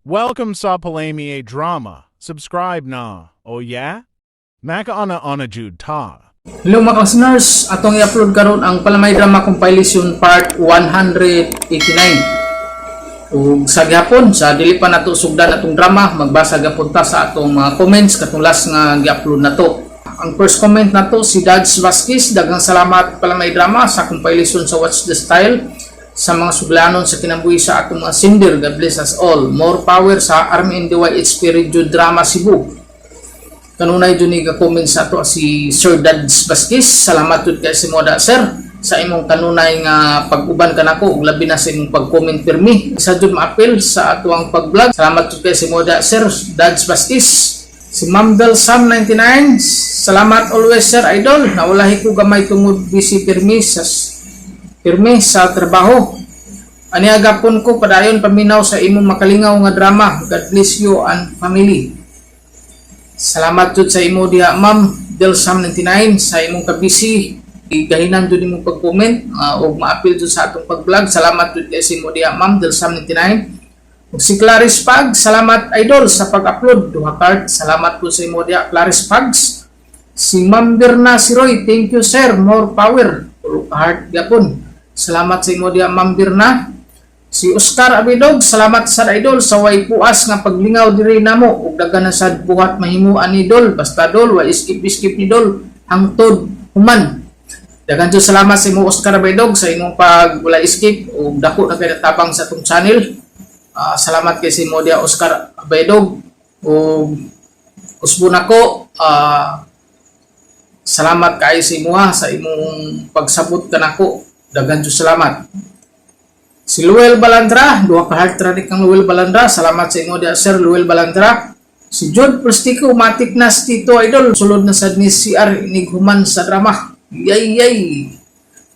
Welcome sa Palamye Drama. Subscribe na. Oh yeah? Makaana ana jud ta. Hello mga listeners, atong i-upload karon ang Palamay Drama Compilation Part 189. Ug sa gihapon sa dili pa nato sugdan atong drama, magbasa gapon ta sa atong mga comments katong last nga gi-upload nato. Ang first comment nato si Dads Vasquez, daghang salamat, Palamay Drama, sa compilation sa Watch the Style sa mga suglanon sa kinabuhi sa atong mga sender. God bless us all. More power sa Army NDYHP Radio Drama Cebu. Kanunay jud ni ga-comment sa ato si Sir Dads Vasquez. Salamat jud kay si Moda, sir, sa imong kanunay nga pag-uban kanako ug labi na sa imong pag-comment pirmi. Isa jud maapil sa atoang pag-vlog. Salamat jud kay si Moda, Sir Dads Vasquez. Si Ma'am Del Sam 99, salamat always, sir idol. Naulahi ko gamay tungod busy pirmi sa trabaho. Ani agapon ko padayon paminaw sa imong makalingaw nga drama. God bless you and family. Salamat jud sa imo diha, Ma'am Del Sam 99, sa imong kabisi. Gahinan jud imong pag-comment ug maapil jud sa atong pag-vlog. Salamat jud kay sa imo diha, Ma'am Del Sam 99. Ug si Clarice Pag, salamat idol sa pag-upload. Duha card. Salamat po sa imo diha, Clarice Pags. Si Ma'am Berna Siroy, thank you sir, more power. Tulo ka heart gyapon. Salamat sa imo diha, Ma'am Berna. Si Oscar Abidog, salamat sa idol sa way puas nga paglingaw diri namo ug daghan na sad buhat mahimo ani idol, basta dol wa skip skip ni dol hangtod human. Daghan jud salamat sa imo, Oscar Abidog, sa imong pag wala skip ug dako na kay tabang sa atong channel. Salamat kay si imo diha, Oscar Abidog, ug usbo nako, salamat kaayo sa imuha sa imong pagsabot kanako. Daghan jud salamat. Si Luel Balandra, duha ka heart ra ni kang Luel Balandra. Salamat sa imo diha, Sir Luel Balandra. Si Jude Plastico, matik na si Tito Idol. Sulod na sad ni CR inig human sa drama. Yay yay.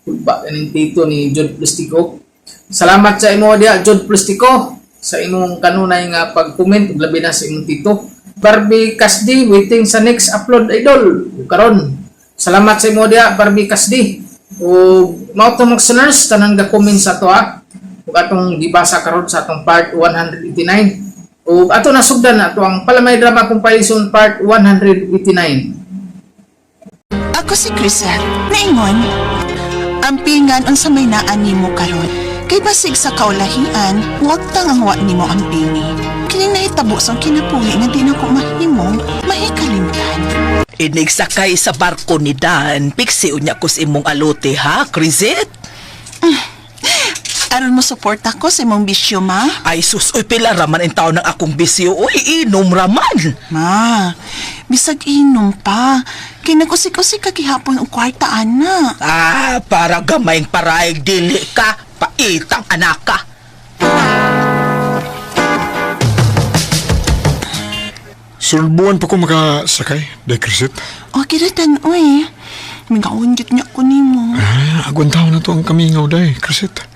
Kulba kaning tito ni Jude Plastico. Salamat sa imo diha, Jude Plastico, sa imong kanunay nga pag-comment ug labi na sa imong tito. Barbie Kasdi, waiting sa next upload idol. Ug karon. Salamat sa imo diha, Barbie Kasdi. Ug mao to mga listeners, tanan ga comment sa ato ha. Ug atong gibasa karon sa atong part 189. Ug ato nasugdan na ato ang Palamay Drama Compilation Part 189. Ako si Crisel. Naingon, ampingan unsa may naa nimo karon. Kay basig sa kaulahian, wagtang ang wa nimo ampingi. Kining nahitabo sa kinabuhi nga di nako mahimong mahikalimtan. Inigsakay sa barko ni Dan, piksi unya ko sa imong alote ha, Crizet? Aron mo suporta ko sa imong bisyo, ma? Ay sus, uy, pila raman ang taon ng akong bisyo, uy, inom raman. Ma, bisag inom pa. Kay nag-usik-usik ka gihapon og kwarta, ana. Ah, para gamayng paraig dili ka, paitang anaka. Sulbuan pa ko makasakay, day Krisit. O, kiratan, uy. Mingawon gyud niya ko nimo. Ah, agwantaw na to ang kamingaw, day Krisit.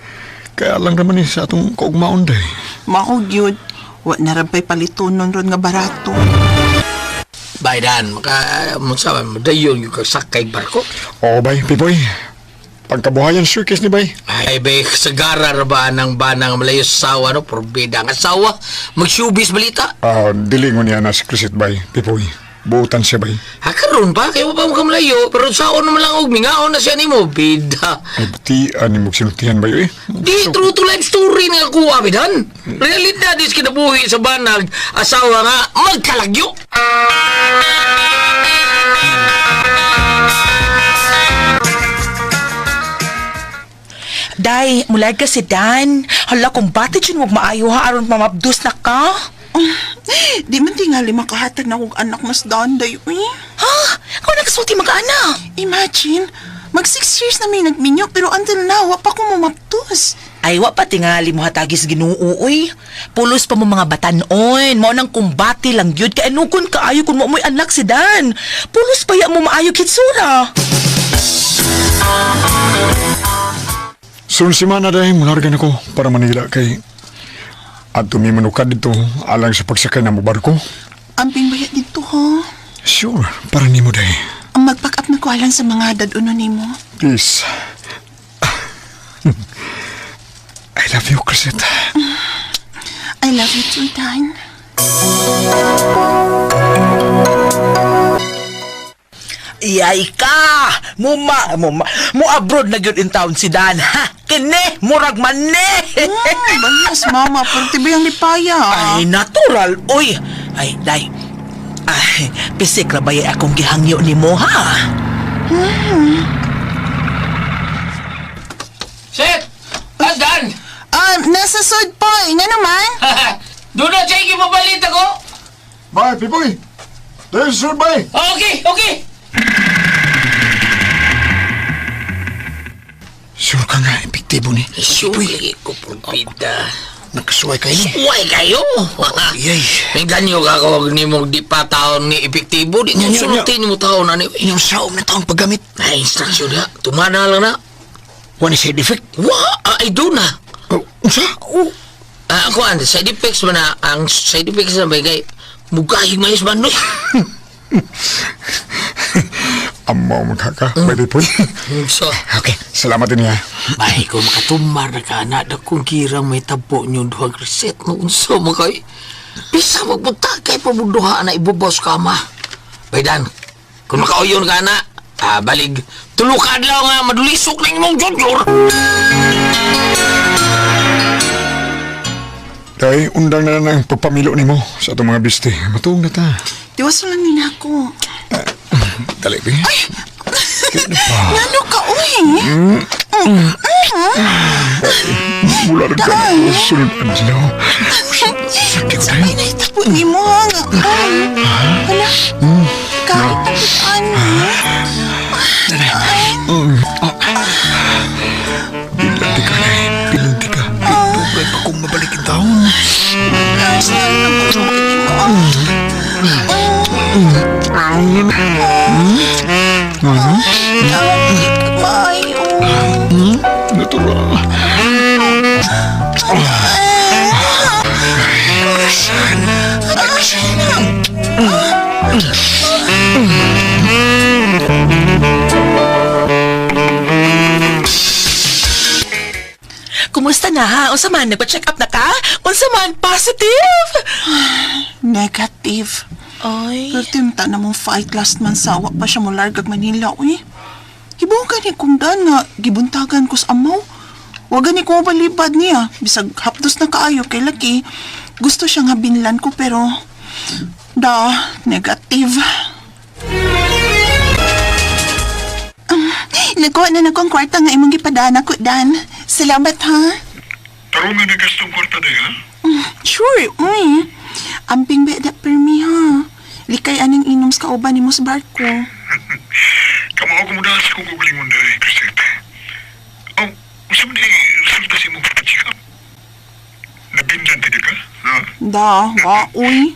Kaya lang naman eh sa atong kaugmaon, day. Mao gyud. Wa na ra pa'y palitonon ron nga barato. Baydan, maka, mo sa dayon yung sakay barko. Oo, bay, Pipoy. Pagkabuhayan circus ni bay. Ay, bay, sagara ra ba ng banang malayo sa sawa, no? Porbida ang asawa. Magshowbiz balita. Ah, dilingon niya na si Krisit, bay, Pipoy. Buutan siya, bay. Ha, karon pa, kaya pa mo kamalayo. Pero saon naman lang og mingaon na siya nimo, bida. Ay, buti, ani mo sinultihan, bay, eh. Di true to life story nga kuha, bidan. Realidad is kinabuhi sa banag, asawa nga, magkalagyo. Day, mulay ka si Dan. Hala, kung bati dyan wag maayo ha, aron mamabdos na ka. Di man tingali makahatag na kog anak mas danday, uy. Ha? Ikaw nagkasulti mag-ana. Imagine, mag 6 years na may nagminyo pero until now, wa pa ko mamaptos. Ay, wa pa tingali mo hatagis Ginoo, uy. Pulos pa mo mga batanon. Mao nang kumbati lang yun. Kaya nukon kaayo kung mo mo'y anak si Dan. Pulos pa ya mo maayo kitsura. Sunod semana, day, mularga na ko para Manila kay at tumimanukad dito alang sa pagsakay na mo barko. Amping bayad dito, ha? Sure, para nimo, day. Ang mag-pack up na ko alang sa mga daduno nimo. Please. I love you, Crisette. I love you too, Dan. Iyay ka! Muma, muma, mo abroad na gyud in town si Dan, ha? Kini, murag man ni! Bayas, mama. Pero tibi ang lipaya. Ay, natural, uy! Ay, day. Ay, pisik ra ba akong gihangyo ni mo, ha? Set! Andan! Nasa sud po. Nga naman. Doon na siya ipapalit ako! Bye, Pipoy! Dahil sir, bye! Okay, okay! Sure ka nga, epektibo ni. Sure, ko pulpita. Nakasuway kayo ni. Uy, kayo! Yay! May ganyo ka kung ni mo di pa taon ni epektibo. Di mo Nya, nya, sultin mo taon na ni. Inyong saom na taong paggamit. Ay, instruction na. Tumana lang na. Wala side effect. Wa, ay doon na. Oh, unsa? Oh. Ah, ako ang side effects man na, ang side effects na bagay, mugahig mayos man no. Amaw magkaka, bye, Pipoy. So, Okay, salamat din niya. bay ko makatumar na ka na, dakong kirang may tabo nyo duhag reset no unsa mo kay. Bisa magpunta kay pabuduha na ibubos ka ma. Baydan, kung makauyon ka na, ah, balig, tulo ka adlaw nga madulisok na imong jujur. Day, undang na lang ang pagpamilo nimo sa atong mga biste. Matuong na ta. Tiwas lang nina ako. Dali, bi. Ngano ka, uy? Mula rin ka na sunod adlaw. Sabay na itabo ni mo, ha? Nga, ay. Hala. Kahit taputan mo. Pilanti ka na eh. Pilanti ka. Dugay pa kong mabalik ang taon. Ay, oh. Natural. Kumusta na, ha? Unsa man, nagpa-check up na ka? Unsa man, positive? Negative. Ay. Pero timta na mong fight last month sawa pa siya mo largag Manila, uy. Hibaw gani kong dan nga gibuntagan ko sa amaw. Wa gani ko balibad niya. Bisag hapdos na kaayo kay laki. Gusto siya nga binlan ko pero da negative. Nakuha na nako ang kwarta nga imong gipadana ko dan. Salamat ha. Tarong nga nagastong kwarta na ha? Sure, uy. Amping beda per mi ha. Likay aning inom sa kauban nimo sa barko. Kamao ko mo dahil sa kong gugulingon dahil, Chrisette. Oh, unsa man eh, resulta sa imong pagpa-check up? Nabindan tayo ka? Ha? Da, wa, uy.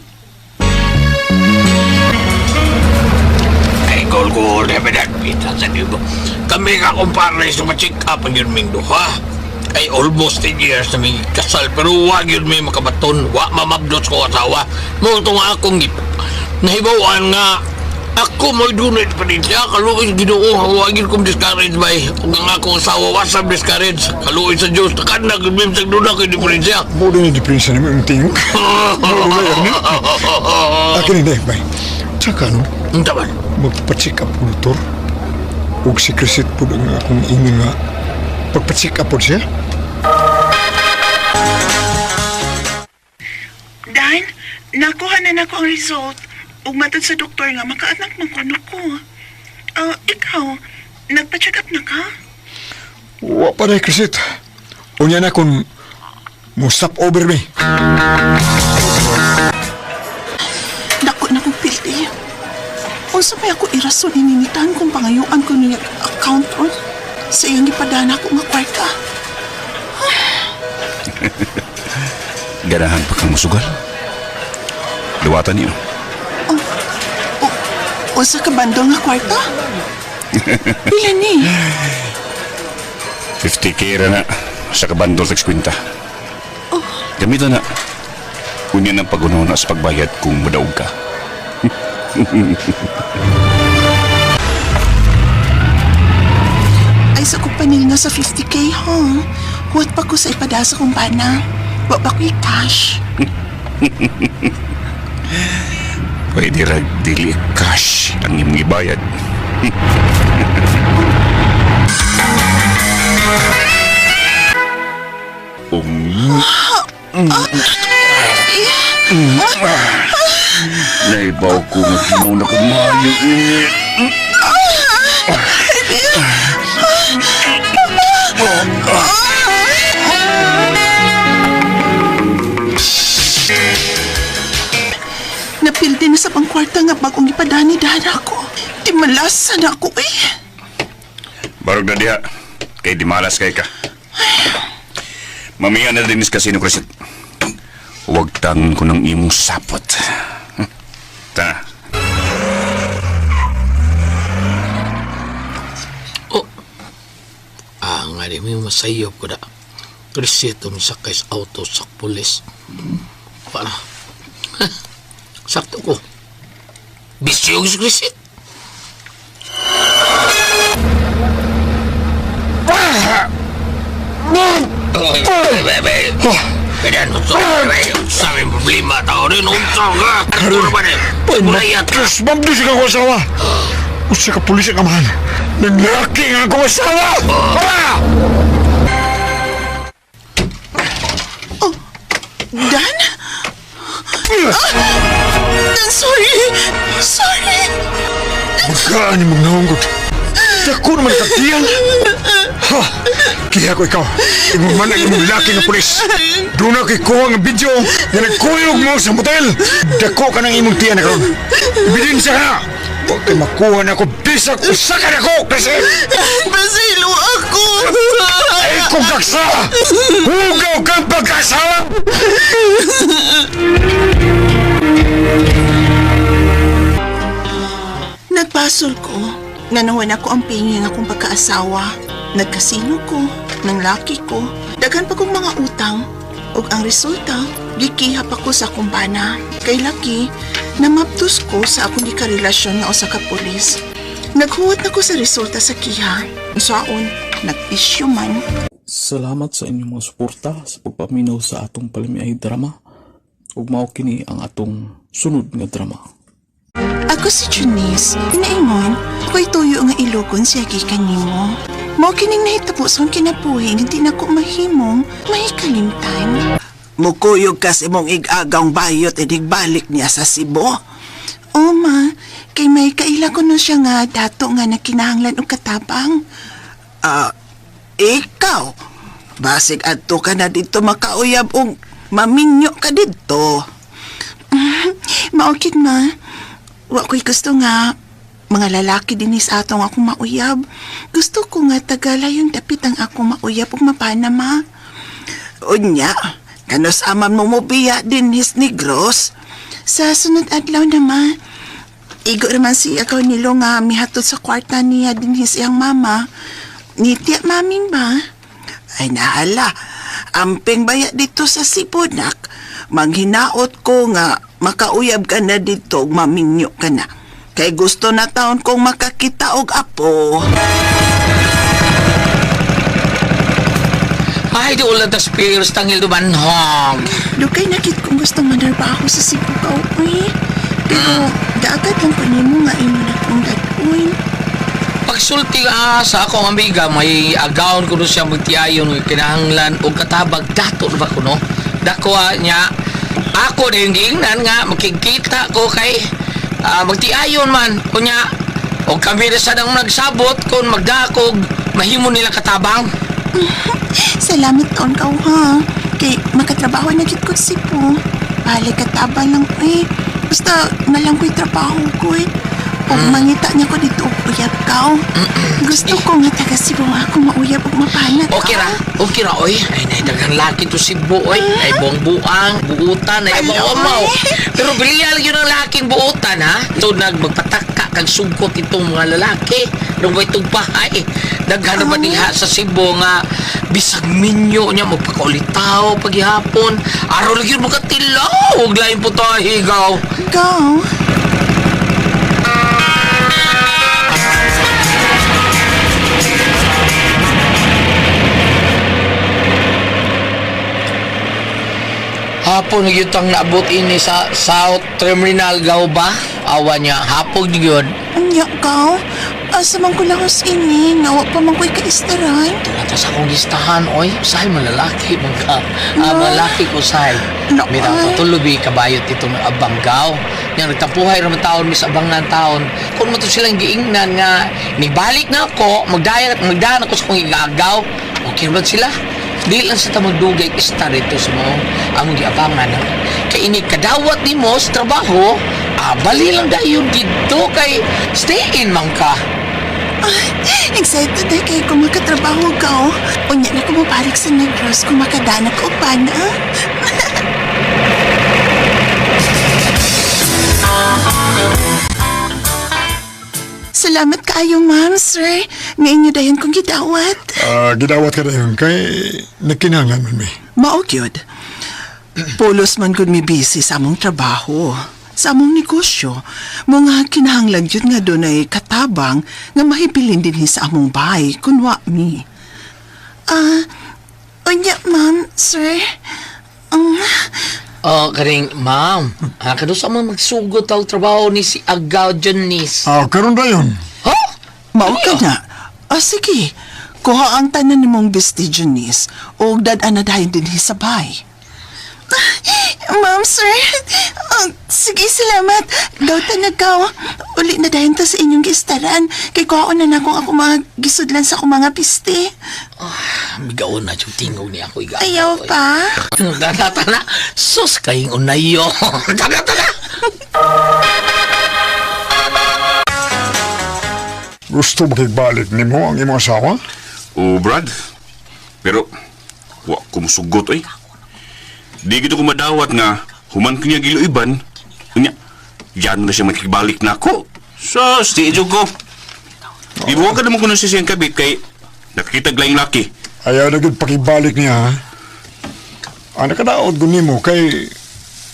Ay, gol ko, never pita sa dibo. Kami nga kumpare sa ma-check up ang yun ming duha. Ay, almost 10 years na may kasal, pero wag yun may makabaton. Wa mamabdos ko asawa. Mo ito nga akong gip. Nahibawan nga, ako mo'y dunit pa din siya. Kaluoy sa Ginoo, wag yun kong discourage bay. Kung ang akong asawa, wasap discourage. Kaluoy sa Diyos, takan na, gumim sa duna ko diferensya. Mo din yung diferensya nimo yung tingog. Akin hindi, bay. Tsaka no, Ang taman. magpa-check up po doktor. Ug si Chrisette po ang akong ingon nga. Pagpa-check up po siya. Dan, nakuha na nako ang result. Ug matod sa doktor nga makaanak man kuno ko. Ah, ikaw, nagpa-check up na ka? Wa pa rin, Chrisette. Unya na kung mo stop over me. Dako na kong pilti. Unsa may ako irason ininitan kung pangayuan ko niya account on sa iyang gipadana ko nga kwarta. Ganahan pa kang musugal. Duwatan niyo. O, unsa ka bandol nga kwarta? Pila ni? 50K ra na sa kabandol sa kwinta. Gamitan na. Unya ng pagunahon na sa pagbayad kung madaog ka. Ay sa ko panil nga sa 50K ha. Huwat pa ko sa ipadasa kong bana. Wa pa ko'y cash. Pwede ra dili cash ang imong ibayad. Naibaw ko nga ginaw na kumayo eh. Napildi na sa pangkwarta nga bagong ipadani-dana ko. Di malasan ako eh. Barog na diha. Kay di malas kay ka. Mamiya na dinis kasino, Crescent. Huwag tangon ko ng imong sapot. Ta. Oh. Ah, nga di may masayop ko da. Resito mi sakay sa auto sa pulis. Wala. Sakto ko. Bisyo sa resit. Sabi problema tao rin, unsa ka? Karon ba ni? Pulayat ka. Chris, mabdo siya akong asawa. Usa ka pulis ang amahan. Nanglaki nga akong asawa! Ah! Dan? Dan, sorry! Sorry! Magkaan ni mong naunggot. Dako naman katiyan. Ha! Kiha ko ikaw. Imong man ang imong laki nga pulis. Doon na kay kuha nga video nga nagkuyog mo sa motel. Dako ka ng imong tiyan na karon. Ebidensya ka na! Huwag kay makuha na ako bisag usa ka na ko kasi Basilo ako! ay kong kaksa! Hugaw kang pagkasawa! Nagbasol ko. Nanawan ako ang pingin akong pagkaasawa. Nagkasino ko, ng laki ko. Daghan pa kong mga utang. Ug ang resulta, gikiha pa ko sa akong bana. Kay laki, namaptos ko sa akong gikarelasyon nga usa ka pulis. Naghuwat na ko sa resulta sa kiha. Saon, nagpisyo man. Salamat sa inyong mga suporta sa pagpaminaw sa atong palamiay drama. Ug mao kini ang atong sunod nga drama. Ako si Junice, inaingon, ako'y tuyo nga ilogon siya gikan nimo. Mao kining nahitabo sa akong kinabuhi nga di nako mahimong mahikalimtan. Mukuyog kas imong igagawng bayot idigbalik niya sa Cebu. O ma, kay may kaila ko no siya nga dato nga nakinahanglan og katabang. Ah, ikaw, basig adto ka na dito makauyab og maminyo ka dito. Maukit ma, wa ko'y gusto nga mga lalaki din sa atong akong mauyab. Gusto ko nga tagala yung dapit ang akong mauyab ug mapana ma. Unya, kanus aman mo mobiya din his negros. Sa sunod adlaw na ma, igo naman si akaw nilo nga mihatod sa kwarta niya din his iyang mama. Nitiya maming ba? Ay nahala, amping baya dito sa Cebu, nak. Manghinaot ko nga makauyab ka na dito ug maminyo ka na. Kay gusto na taon kong makakita og apo. Ay, di ulan tas spears tangil dumanhong. Dugay nakit kong gusto manarbaho sa Cebu ka, uy. Pero daagad lang ko nimo nga imo na kong daduin. Pagsulti ah, sa akong amiga, may agawon ko siya magtiayon nga kinahanglan og katabag dato na ba ko no? Dako ah, niya ako din giingnan nga makikita ko kay magtiayon man kunya og kami na sa nang nagsabot kung magdakog mahimo nila katabang. Salamat taon ka, ha. Kay makatrabaho na gid ko sa Cebu. Balik katabang lang, uy. Basta nalang ko'y trabaho ko, eh. Ug mangita niya ko dito og uyab ka. Gusto ko nga taga Cebu ako mauyab ug mapanat. Okay ra, okay ra oy. Ay nay daghan laki to Cebu oy. Ay buang buang, buutan ay Ay, mao. oy. Pero bilya lang yun ang laking buutan ha. So nagmagpataka kag sugkot itong mga lalaki. Nung may tugpahay. Daghan na ba diha sa Cebu nga bisag minyo niya magpakaulitaw paghihapon. Araw lang yun makatilaw. Huwag lain po tayo higaw. Go. Gahapon gyud tang naabot ini sa South Terminal gaw ba? Awa niya hapog gyud. Unya ka, asa man ko lahos ini, nga wa pa man ko'y kaistaran. Tula sa akong gistahan, oy. Usahay mo lalaki man ka. Ah, malaki ko usahay. No, May ay. tulubi kabayot itong abang gaw. Nga nagtampuhay ra man taon mis abangan taon. Kung mo to silang giingnan nga nigbalik na ako, magdayan magdahan ako sa akong igagaw. Okay ba sila? Di lang sa magdugay istar dito sa mga among giabangan. Kay ini kadawat nimo sa trabaho, abali lang dayon didto kay stay in man ka. Ay, excited na kay kung makatrabaho ka, oh. Unya na ko mabalik sa Negros kung makadana ko pa na. Salamat kaayo, ma'am, sir. Ngayon niyo dayon kong gidawat. Ah, gidawat ka dayon kay nagkinahanglan man mi. Mao gyud. Pulos man gud mi busy sa among trabaho, sa among negosyo. Mga kinahanglan gyud nga dunay katabang nga mahibilin dinhi sa among bahay kun wa mi. Ah, unya, ma'am, sir. Um, Oh, karing ma'am. Ah, kado sa mga magsugot ang trabaho ni si Agaw Janice. Ah, karon dayon. Ha? Mao ka na. Ah, sige. Kuha ang tanan nimong bisti, Janice, ug dad-an na dayon dinhi sa bahay. Ma'am, sir. Oh, sige, salamat. Gawta na gaw. Uli na dayon ta sa inyong gistaran. Kay kuha na na kung ako mga gisudlan sa akong mga piste. Migaon na yung tingog ni ako igaw. Ayaw pa. Tana, tana. Sus, kayong unayo. Tana, tana. Gusto makigbalik nimo ang imong asawa? O Brad, pero wa ko musugot oy. Di gid ko madawat nga human ko niya giluiban. Unya, yan na siya makigbalik na ako. Sus, di jud ko. Ibuwa ka naman ko na siya siyang kabit kay nakakita laing laki. Ayaw na gud pakibalik niya ha. Ang nakadaot ko nimo kay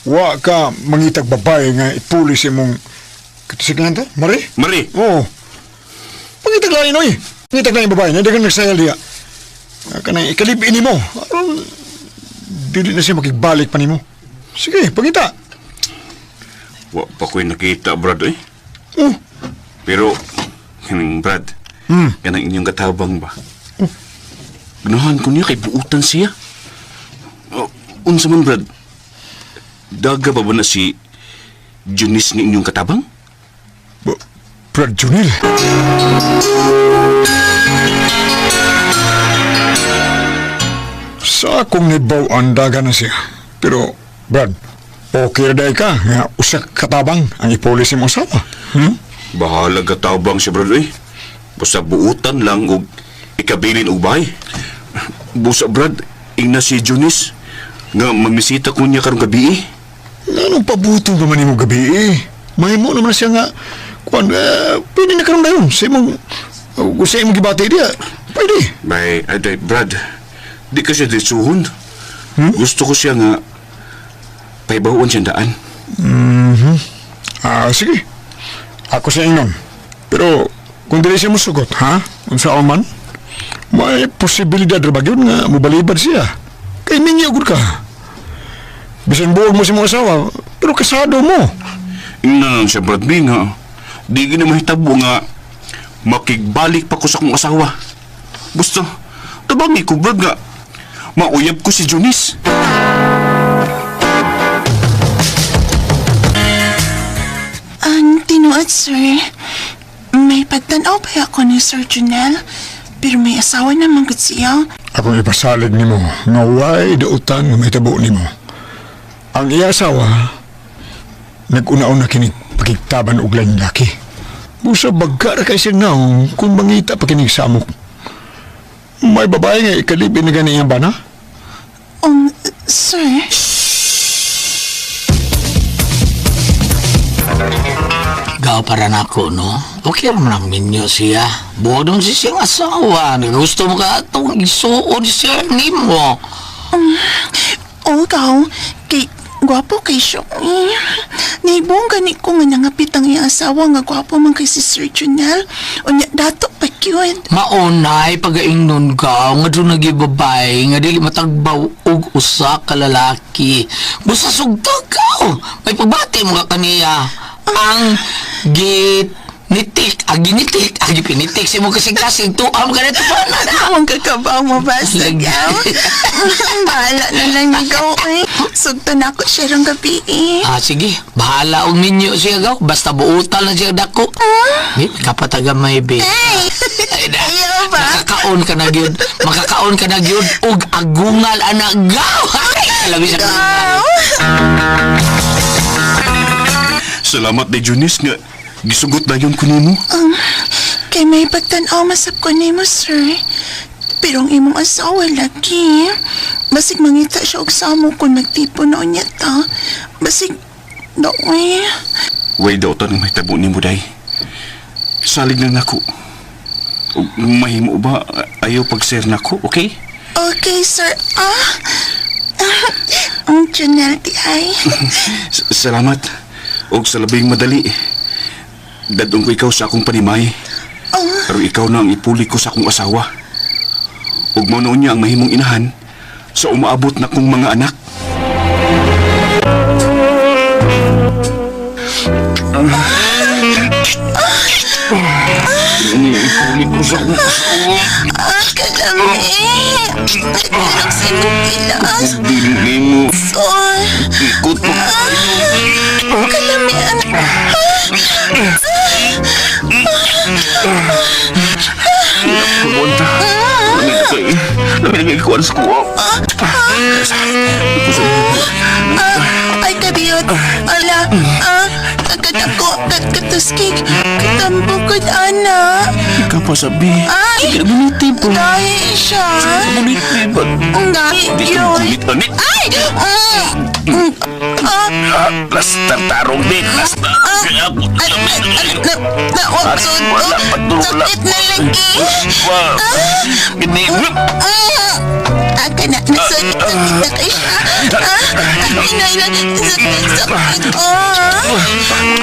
wa ka mangitag babae nga ipuli sa imong katisik ta, Mari? Mari, Oo. Pangitag lain oy. Pangitag lain babae, hindi ka nagsayal diya. Kanang ikalipin nimo. Aron dili na siya makigbalik pa nimo. Sige, pangita. wa pa ko'y nakita, Brad oy. Oh, Pero, kaning Brad, kanang inyong katabang ba? Ganahan ko niya kay buutan siya. Oh, unsa man, Brad? Daga ba ba na si Junice nga inyong katabang? Brad Junil. Sa akong nibaw ang daga na siya. Pero, Brad, okay ra day ka nga usa ka katabang ang ipulis imong asawa. Hmm? Bahala katabang siya, Brad, eh. Basta buutan lang og ikabilin og bahay. Busa, Brad, ingna si Junice nga mamisita ko niya karong gabi eh. Anong pabuto naman nimo gabi eh? Mahimo naman siya nga kuan eh, pwede na karon dayon sa imong kung sa imong gibati diya. Pwede. Bay, ay, day, Brad, di ka siya ditsuhon. Gusto ko siya nga paibahuan siyang daan. Ah, sige. Ako sa ingon. Pero kung dili siya musugot, ha? Unsa man? May posibilidad ra ba gyud nga mobalibad siya. Kay minyo gud ka. Bisan buog mo sa imong asawa, pero kasado mo. Ingna lang siya, Brad, may nga. Di gina mahitabo nga makigbalik pa ko sa akong asawa. Basta, tabangi ko, Brad, nga mauyab ko si Junice. Ang tinuod, sir, may pagtanaw pa ako ni Sir Junel, pero may asawa naman gud siya. Akong ipasalig nimo nga way dautan nga mahitabo nimo. Ang iya asawa nag-una-una kini pakigtaban og laing laki. Busa bagka ra kay siyang naong kung mangita pa kinig samok. May babae nga ikalibin na gani iyang bana. Sir, Gaw para nako, no? Okay naman ang minyo siya. Buwag naman siya siyang asawa. Gusto mo ka itong isuon siya nimo. oh, gaw, kay gwapo kay siya. Eh, Naibong gani ko nga nangapit ang iyang asawa nga gwapo man kay si Sir Junel. Unya, dato pa gyud. Maunay pagaingnon ka nga doon nagibabay nga dili matagbaw og usa ka lalaki. Busa sugtag ka. May pagbati mo ka kaniya. Ang ginitik, ang ginitik, ang gipinitik sa imong kasing-kasing tuam ka na ito pa na. Among kakabaw mo ba sa gaw? Bahala na lang ikaw eh. Sugto na ako siya rong gabi eh. Ah, sige. Bahala og ninyo siya gaw. Basta buutan lang siya dako. Di, kapataga may be. Ay! Ay, na. Ayaw ba? Makakaon ka na gyud. Makakaon ka na gyud og agungal anak gaw. Ay, labi sa Gaw! Salamat day Junis nga gisugot dayon ko nimo. Kay may pagtanaw masab ko nimo, sir. Pero ang imong asawa lagi. Basig mangita siya og samo kung magtipon na unya ta. Basig, doy. Way daw tan may tabo nimo day. Salig na nako. Ug mahimo ba ayaw pag-share nako, okay? Okay, sir. Ah! Ang Janelle di ay. Salamat. Og sa labing madali. Dadong ko ikaw sa akong panimay. Oh, Pero ikaw na ang ipuli ko sa akong asawa. Ug mao noon niya ang mahimong inahan sa umaabot na kong mga anak. Ipuli ko sa akong asawa. ah, kalami. Nagdalog sa imong tilas. Dili mo. Sir. Ikot mo. Kalami, anak. Pumunta. Lamig na kayo. Lamig na kayo kuwan sa kuwa. Ah, ay, kabiyot. Ala, ah, agad ako, katuskig. Katambukod, ana. Ikaw pa sabi. Ay! Sige, po. Dahil siya. Bulit ba? Dahil Di ka yun. bulit, anit. Ay! Mm, mm, ah, Ah, Plaster tarong din. Plaster. ah, ah, na, na, Wala, patulog. Sakit na lagi. Wow. Gini. Ah, ah, kana, nasakit, sakit na kay siya. Ah, inay lang, sakit, sakit. Ah,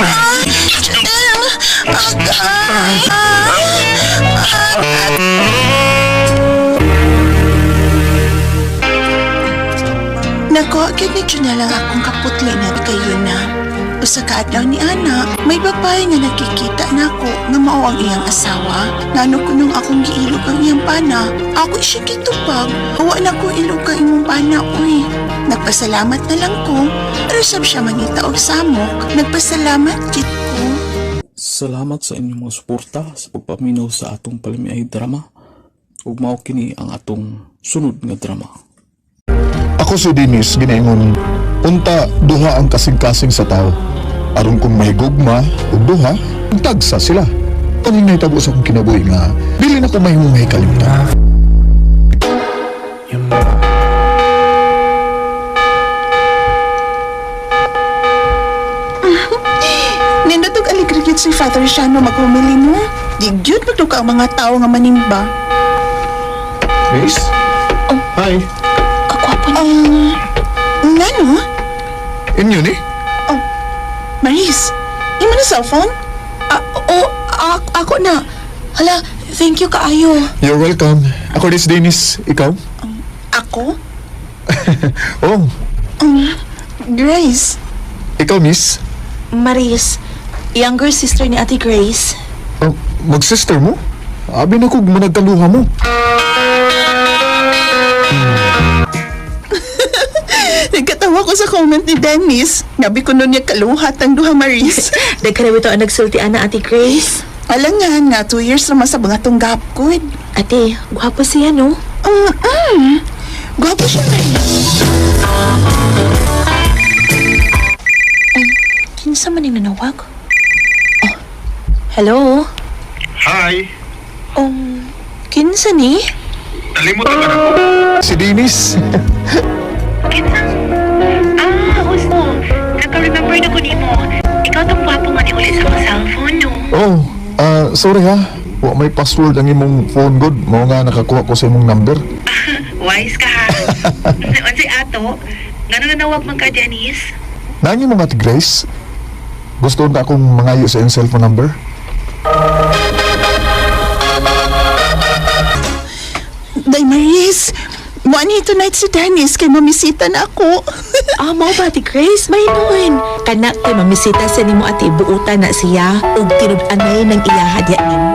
ah, Janelle, agay. Ah, ah, Nako, agad ni Junel ang akong kaputli na kayo na. Usa ka adlaw ni Ana, may babae nga nakikita nako nga mao ang iyang asawa. Ngano kunong akong giilog ang iyang pana, ako siya gitupag. Wa na ko ilog ang imong pana, uy. Nagpasalamat na lang ko, pero sab siya mangita og samok. Nagpasalamat gid ko. Salamat sa inyong mga suporta sa pagpaminaw sa atong palamiay drama. Ug mao kini ang atong sunod nga drama. Ako si Dennis ginaingon, unta duha ang kasing-kasing sa tao. Aron kung mahigugma ug duha, tagsa sila. Kaning nahitabo sa akong kinabuhi nga dili na ko mahimong mahikalimtan. Nindotog aligre gyud si Father Shano maghumili mo. Di gyud magduka ang mga tao nga manimba. Miss? Hi. Kagwapo niya. Ngano? Inyo ni? Maris, imo na cellphone? Ah, oh, ako na. Hala, thank you kaayo. You're welcome. Ako this Dennis. Ikaw? Ako? Oh, Grace. ikaw miss? Maris, younger sister ni Ate Grace. Oh, mag-sister mo? Abi na kog managkaluha mo. Nagkatawa ko sa comment ni Dennis. Nabi ko nun niya kaluhat ang duha, Maris. Dagkaraw ito ang nagsulti ana Ate Grace. Alangan nga, 2 years naman sa mga tong gap ko. Ate, gwapo siya no? Mm-mm. Gwapo siya, Maris. Kinsa man ning nanawag? Oh, hello? Hi. Kinsa ni? Nalimutan ka na ko. Si Dennis. Ah, Usmo. Naka-remember na ko nimo. Ikaw tong gwapo nga ni uli sa akong cellphone, no? Oh, sorry ha. Wa may password ang imong phone good. Mao nga nakakuha ko sa imong number. Wise ka ha. Unsay ato? Ngano nanawag man ka, Dennis? Nangi mo nga ti Grace. Gusto na akong mangayo sa iyong cellphone number. Maris, mo ani tonight si Dennis kay mamisita na ako. Ah, mao ba, Ate Grace? May noon. Kana kay mamisita sa nimo, ate, buutan na siya ug tinud-anay ng iyaha diya nimo.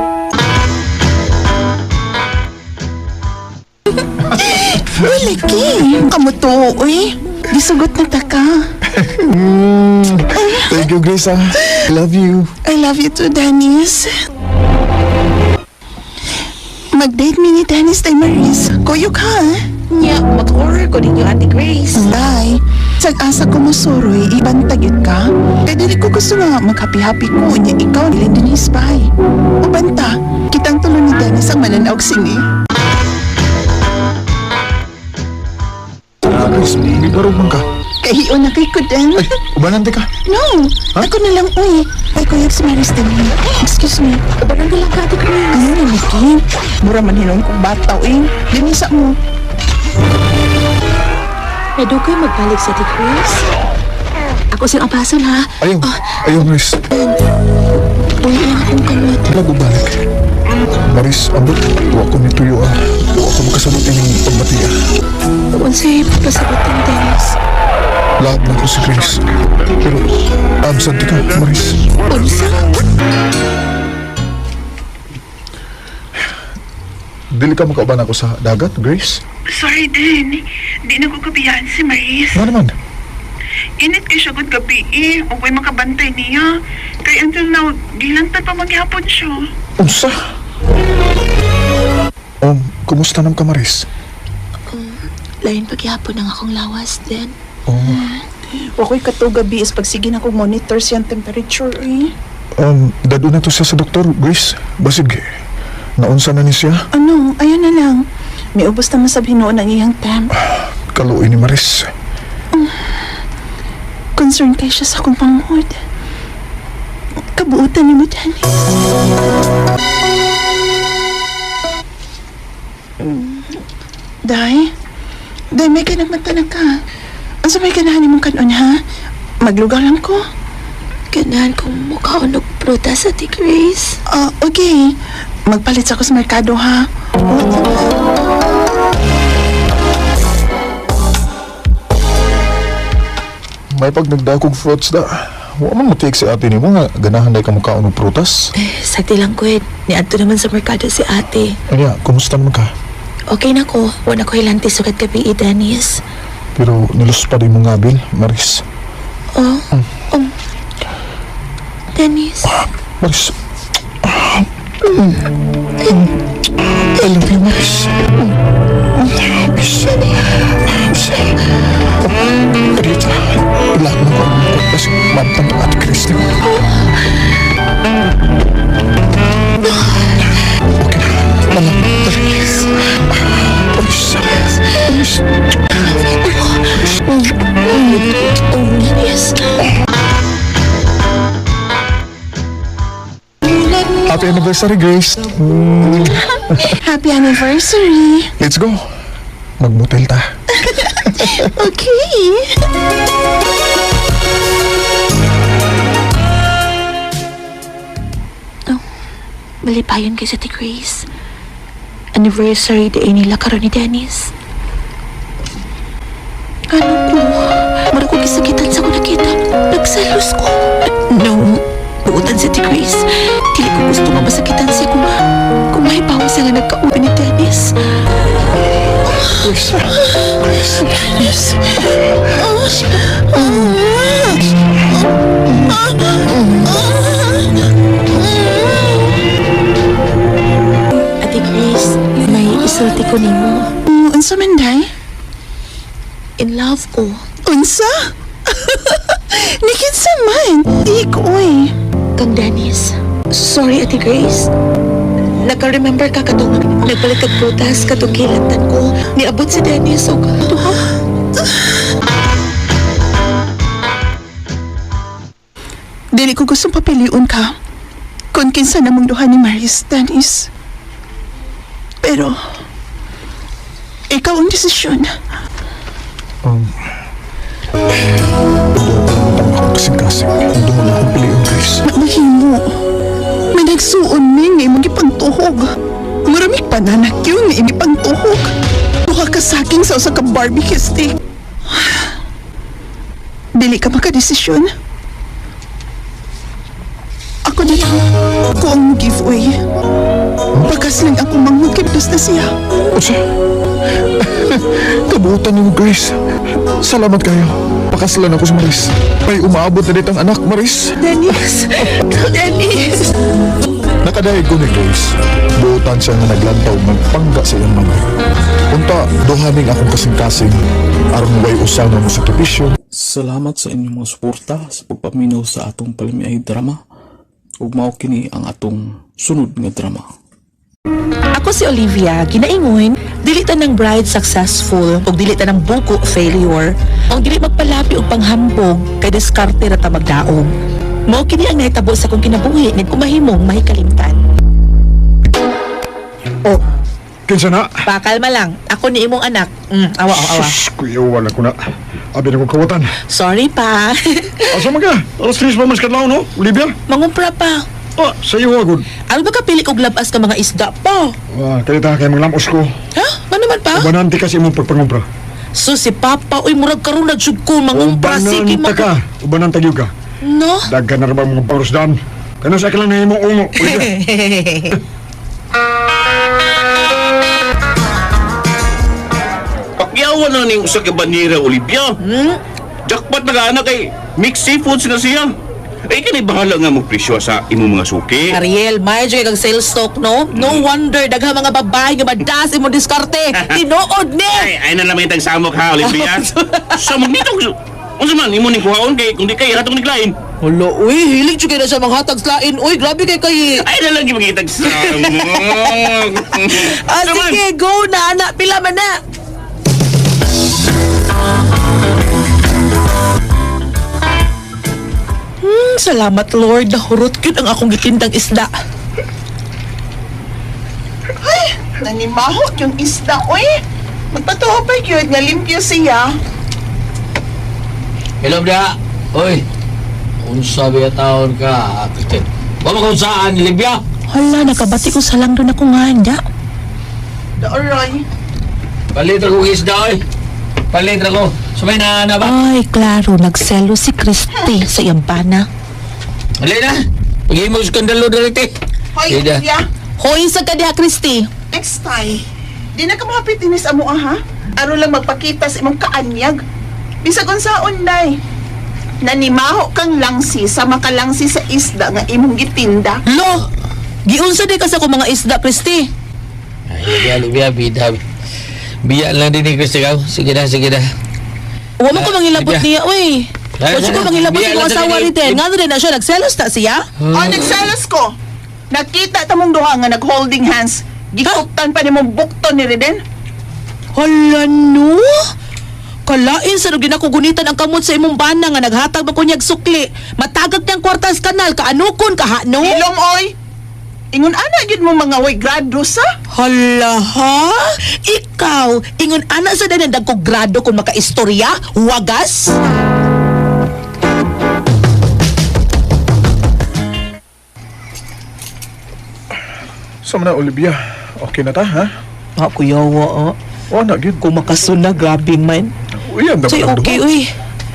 Uy, lagi. Kamu to, uy. Gisugot na ta ka. Thank you, Grace, ah. Love you. I love you too, Dennis. Mag-date mi ni Dennis tay Maris. Kuyog ha? Nya, mag-order ko ninyo, Ate Grace. Day, sag-asa ko musuroy, ibantagit ka. Kaya dili ko gusto nga mag-happy-happy ko, niya ikaw nila Dennis bay. Ubanta, kitang tulo ni Dennis ang mananaog sini. Grace, may barog man ka. Kahiyo na kay ko, Dan. Ay, ubanan ka. No, ako na lang, uy. Ay, kuyog si Maris din. Excuse me. Ubanan ka lang ka, Ate Grace. Ano na, Nikki? Mura man hinon kong bata, uy. Dinisa mo. Nadukoy magbalik sa Ate Grace. Ako siyang apason, ha? Ayaw, ayaw, Grace. Uy, ang akong kamot. Lago balik. Maris, ambot, wa ko ni tuyo ah. Wa ko makasabot ining pagbati ah. Unsay pasabot ni Dennis. Lahat na ko si Grace. Pero, absent ka, Maris. Unsa? Dili ka makauban ako sa dagat, Grace? Sorry, Dan. Di na ko kabiyaan si Maris. Nga naman. Init kay siya gud gabi eh. Huwag makabantay niya. Kay until now, gilantad pa maghapon siya. Unsa? Kumusta nam ka, Maris? Lain paghihapon ang akong lawas, Den. Oh, Wako'y kato gabi is pagsige na kong monitor siyang temperature eh. Dado na to siya sa doktor, Grace. Basig, naunsa na ni siya. Ano, ayun na lang. May ubos na masabi noon ang iyang temp. Kaluoy ni Maris. Concerned kay siya sa akong pangod. Kabuutan ni mo, Dennis. Day? Day, may kinagmata na ka. Ang sabay ganahan ni mong kanon, ha? Maglugaw lang ko. Ganahan kong mukha og prutas, Ate Grace. Ah, okay. Magpalit sa ako sa merkado, ha? May pag nagdakog fruits da. Wa man mo si ate nimo nga ganahan day ka mukhaon og prutas. Eh, sakti lang ko eh. Niadto naman sa merkado si ate. Anya, kumusta naman ka? Okay na ko. Wala ko hilanti sukat gabi, eh, Dennis. Pero niluspad imong ngabil, Maris. Oh, Dennis. Maris. I love you, Maris. Maris. Rita, ilak mo ko ang pagkas mantang at Kristi. Okay na. Malam. Maris. Maris. Oh, Dennis. Happy anniversary, Grace. Happy anniversary! Let's go. Magmotel ta. Okay! Malipayon kay sa Ate Grace. Anniversary day nila karon ni Dennis. Ano ko? Mara ko gisakitan sa ko nakita. Nagsalos ko. No. Buutan si Ate Grace. Dili ko gusto nga masakitan siya kung may bawas siya nga nagkaubi ni Dennis. Grace. Grace. Dennis. Ate Grace, may isulti ko nimo. Unsa man, Day? In love ko. Unsa? Nikinsa man? Di ko, uy. Kang Dennis. Sorry, Ate Grace. Naka-remember ka katong nagpalit kag prutas katong kilantan ko. Niabot si Dennis og duha. Dili ko gustong papiliun ka. Kung kinsa namong duha ni Maris, Dennis. Pero, ikaw ang desisyon. Ang akong kasing-kasing. Doon na akong piliyon, Grace. Mahimo. May nagsuon ni nga imong gipantuhog. Maraming pananak yun nga imong gipantuhog. Duha ka saging sa usa ka barbecue steak. Dili ka makadesisyon. Ako na lang. Ako ang giveaway. Bagas lang ako mangmakibdos na siya. Usa? Kabutan niyo, Grace. Salamat kayo. Pakaslan ako sa Maris. May umaabot na ditang anak, Maris. Dennis! Dennis! Nakadayag ko ni Grace. Buutan siya nga naglantaw magpangga sa iyang mama. Unta, duhaning akong kasing-kasing. Aron way usa nga mo sakripisyo. Salamat sa inyong mga suporta sa pagpaminaw sa atong palamiay drama. Ug mao kini ang atong sunod nga drama. Ako si Olivia, ginaingon, dili ta ng bride successful ug dili ta ng buko failure. Ang dili magpalapi og panghambog kay diskarte ra ta magdaog. Mao kini ang nahitabo sa akong kinabuhi nig kumahimong mahikalimtan. Oh, kinsa na? Pa, kalma lang. Ako ni imong anak. Awa, awa, awa. Sus, kuya, wala ko na. Abi na kong kawatan. Sorry pa. Asa man ka? Alas 3 pa mas kadlaw, no? Olivia? Mangumpra pa. Oh, sa iyo, agod. Ano ba kapili og labas ka mga isda pa? Ah, kaya ta, kay manglamos ko. Ha? Ano naman pa? Ubanante kasi imong pagpangumpra. So si Papa, uy, murag karon na jud ko mangumpra sige Ubananta ka. Ubananta gyud ka. No? Daghan na ra ba mga pangrusdan? Kano sa kilang nahimong ungo? Olivia? Pakyawan na ning usa ka banira, Olivia. Jackpot na ka anak kay mixed seafoods na siya. Ay kani bahala nga mo presyo sa imong mga suki. Ariel, may kay kag sales talk, no? No wonder daghang mga babae nga madas imong diskarte. Tinuod ni. Ay, ay na lang itang samok ha, Olivia. Samok nito. Unsa man imo ning kuhaon kay kung di kay hatong niglain. Hala, uy, hilig jud kay na siya manghatag sa lain. Uy, grabe kay kay. Ay na lang gipagitag samok. Ah, sige, go na anak, pila man na. Salamat Lord, nahurot gyud ang akong gitindang isda. Ay, nanimahot yung isda, oy. Magpatuo pa yun, nga limpyo siya. Hello, bda. Oy. Unsa ba taon ka, Christian? Wa mo kung saan, Libya? Hala, nakabati ko sa lang doon ako nga, anda. Daoray. Palit ra ko isda, oy. Palit ra ko. Sumay na na ba? Ay, klaro, nagselo si Christy sa iyang bana. Dali na. Pagihimo skandalo dali te. Hoy, Ida. Olivia. Hoy, sa ka diha, Christy. Next time, di na ka mahapit dinis amo ha? Aron lang magpakita sa imong kaanyag. Bisag unsaon day. Nanimaho kang langsi sa makalangsi sa isda nga imong gitinda. Lo, giunsa di ka sa akong mga isda, Christy. Ay, Libya, Libya, bida. Biya lang din ni Christian. Ikaw. Sige na, sige na. Wa man ko mangilabot Libya. niya, uy. Ay, Wa ko mangilabot biya sa lang asawa din ni ni- Ten. Nga rin na siya, nagselos ta siya. O, nagselos ko. Nakita tamong duha nga nag-holding hands. Gikuptan pa nimong bukton ni Reden. Hala no. Kalain sa gina ko gunitan ang kamot sa imong bana nga naghatag ba kunyag sukli. Matagag niyang kwarta sa kanal, kaanukon kaha no. Ilong oy. Ingon ana gyud mo mga way grado sa. Hala ha? Ikaw, ingon ana sa danan dagkog grado kung makaistorya, wagas? Sama na, Olivia. Okay na ta, ha? Ah, kuya, wa. O, na, gyud. Kung makasuna, grabe man. Uyab na ba Say, ang okay, duha? uy.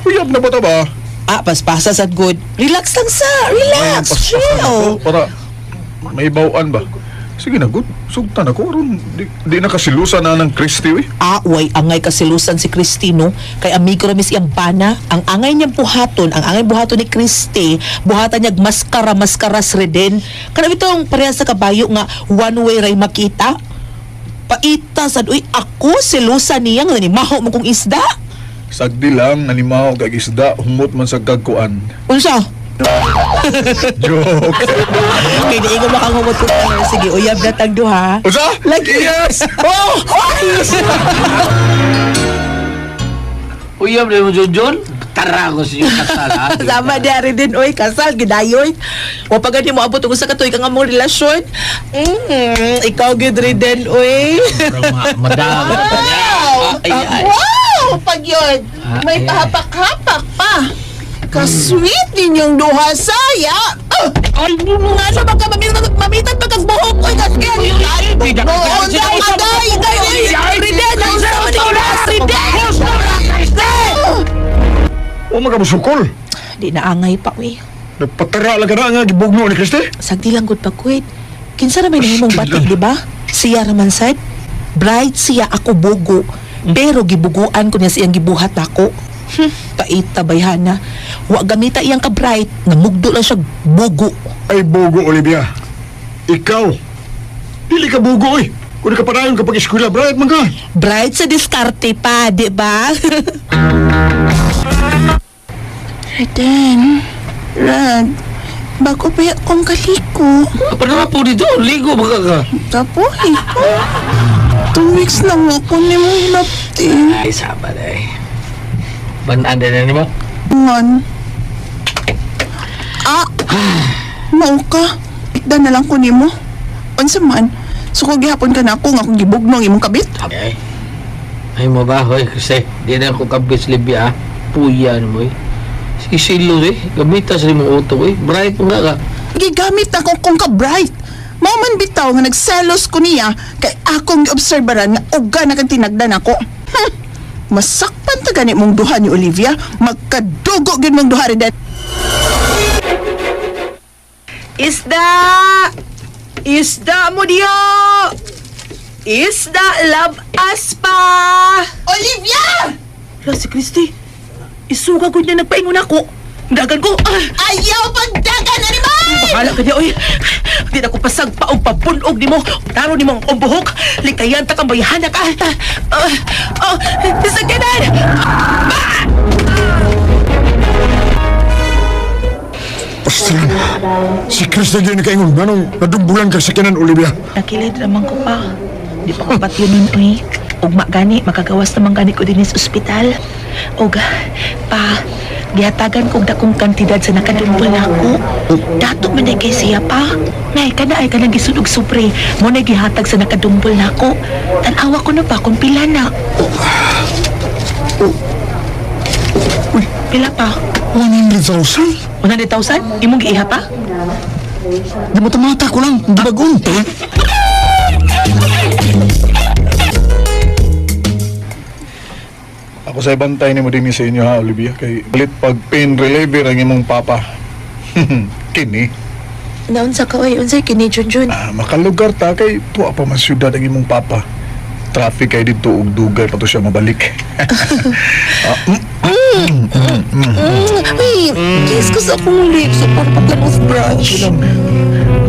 Uyab na ba ta ba? Ah, paspasa sad good. Relax lang sa, relax, Paspasan ako chill. Para may bawaan ba? Sige na, good. Sugtan ako. Aron, di na kasilusan na ng Christy, uy. Ah, way, angay kasilusan si Cristino. Kay amigo ra mis iyang bana. Ang angay niyang buhaton, ang angay buhaton ni Christy, buhatan niya maskara, maskaras reden. Kana bitong pareha sa kabayo nga one way ray makita. Paita sad uy, ako silusan niya nga ni maho mo kong isda. Sagdi lang, nanimaw kag isda, humot man sa kagkuan. Unsa? Joke. Kay niingon makangumot ko. Sige, uyab na tag duha. Unsa? Lagi. Yes! Oh! Yes! Uyab na mo, Junjun. Tara ko sa iyong kasal, ha? Sama di din oy kasal gidayoy. Wa pa gani mo abot og usa ka tuig ang among relasyon. Ikaw gyud rin oy. Madam. Wow! Ay, ay. Wow! Pag yun, Ah, may ay, ay. pahapak-hapak pa. Ka-sweet ninyong duha saya. Ay, nga siya baka mamitan pa kag buhok. Uy, kasket! No, agay, agay, uy! Riden! Riden! O magamusukol. Di na angay pa, uy. Nagpatara lang ka na nga gibugno ni Kristi. Sagdi lang gud pa, kuwit. Kinsa ra may nahimong batik, di ba? Siya raman sad. Bright siya ako bugo. Pero gibuguan ko niya siyang gibuhat nako. Paita bayhana. Wa gamita iyang ka-bright, namugdo lang siya bugo. Ay bugo, Olivia. Ikaw. Dili ka bugo oy. Kung kapadayon kapag eskwela, bright man ka. Bright sa diskarte pa, di ba? Reden, Rad, bago pa akong kaliko. Panara po dito, ligo ba ka? Kapoy ko. 2 weeks lang ako ni mo hinapti. Ay, saba na eh. Banaan din na nimo. Ngan. Ah! Mao ka. Ikda na lang ko nimo. Unsa man? Suko gihapon ka na ako nga akong gibugno ang imong kabit. Ay. Ay mo ba, hoy, kasi di na ako kabit sa Libya, ah. Puya mo eh. Sisilo eh. Gamita sa imong utok eh. Bright mo nga ka. Gigamit ako kung ka bright. Mao man bitaw nga nagselos ko niya kay akong giobserbaran nga uga na kang tinagdan ako. Masakpan ta gani mong duha ni Olivia, magkadugo gyud mong duha rin. Isda! Isda mo diyo! Isda love us pa! Olivia! La si Christy, isuga ko niya nagpaingon ako. Dagan ko! Ah! Ayaw pagdagan animal! Bahala ka niya, oy! Di na ko pasag pa og pabunog nimo. Taro nimo ang akong buhok. Likayan ta kang bayhana ka. Ah, ah, sakyanan! Pastilan. Si Kristi gyud nakaingon nganong nadumbulan ka sa kinan, Olivia. Nakilid naman ko pa. Di pa ko patyo nun, uy. Ugma gani, makagawas naman gani ko din sa ospital. Og, pa, gihatagan kog dakong kantidad sa nakadumbol nako. Dato man day kay siya pa. Nay, kana ay kanang gisunog supre. Mo na gihatag sa nakadumbol nako. Tan-awa ko na pa kung pila na. Pila pa? 100,000? 100,000? Imong giiha pa? Di mo tamata ko lang. Di bagon. Ako sa ibantay ni mo din sa inyo ha, Olivia. Kay palit pag pain reliever ang imong papa. Kini, Naunsa ka, oy. Unsay kini, Junjun? ah, makalugar ta kay tuwa pa man syudad ang imong papa. Traffic kay dito ug dugay pa to siya mabalik. Uy, kiss ko sa akong lips. Para pagkanos brush.